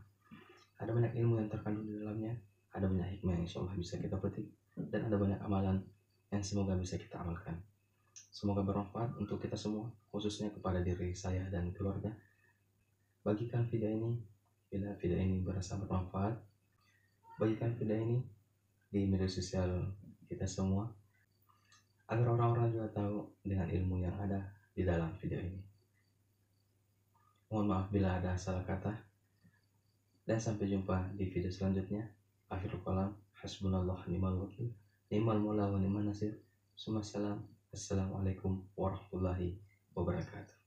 Ada banyak ilmu yang terkandung di dalamnya, ada banyak hikmah yang insya Allah bisa kita petik, dan ada banyak amalan yang semoga bisa kita amalkan. Semoga bermanfaat untuk kita semua, khususnya kepada diri saya dan keluarga. Bagikan video ini bila video ini berasa bermanfaat. Bagikan video ini di media sosial kita semua, agar orang-orang juga tahu dengan ilmu yang ada di dalam video ini. Mohon maaf bila ada salah kata. Dan sampai jumpa di video selanjutnya. Akhirul kalam, hasbunallah ni'mal wakil, ni'mal maula wa ni'man nasir. Summa salam. Assalamualaikum warahmatullahi wabarakatuh.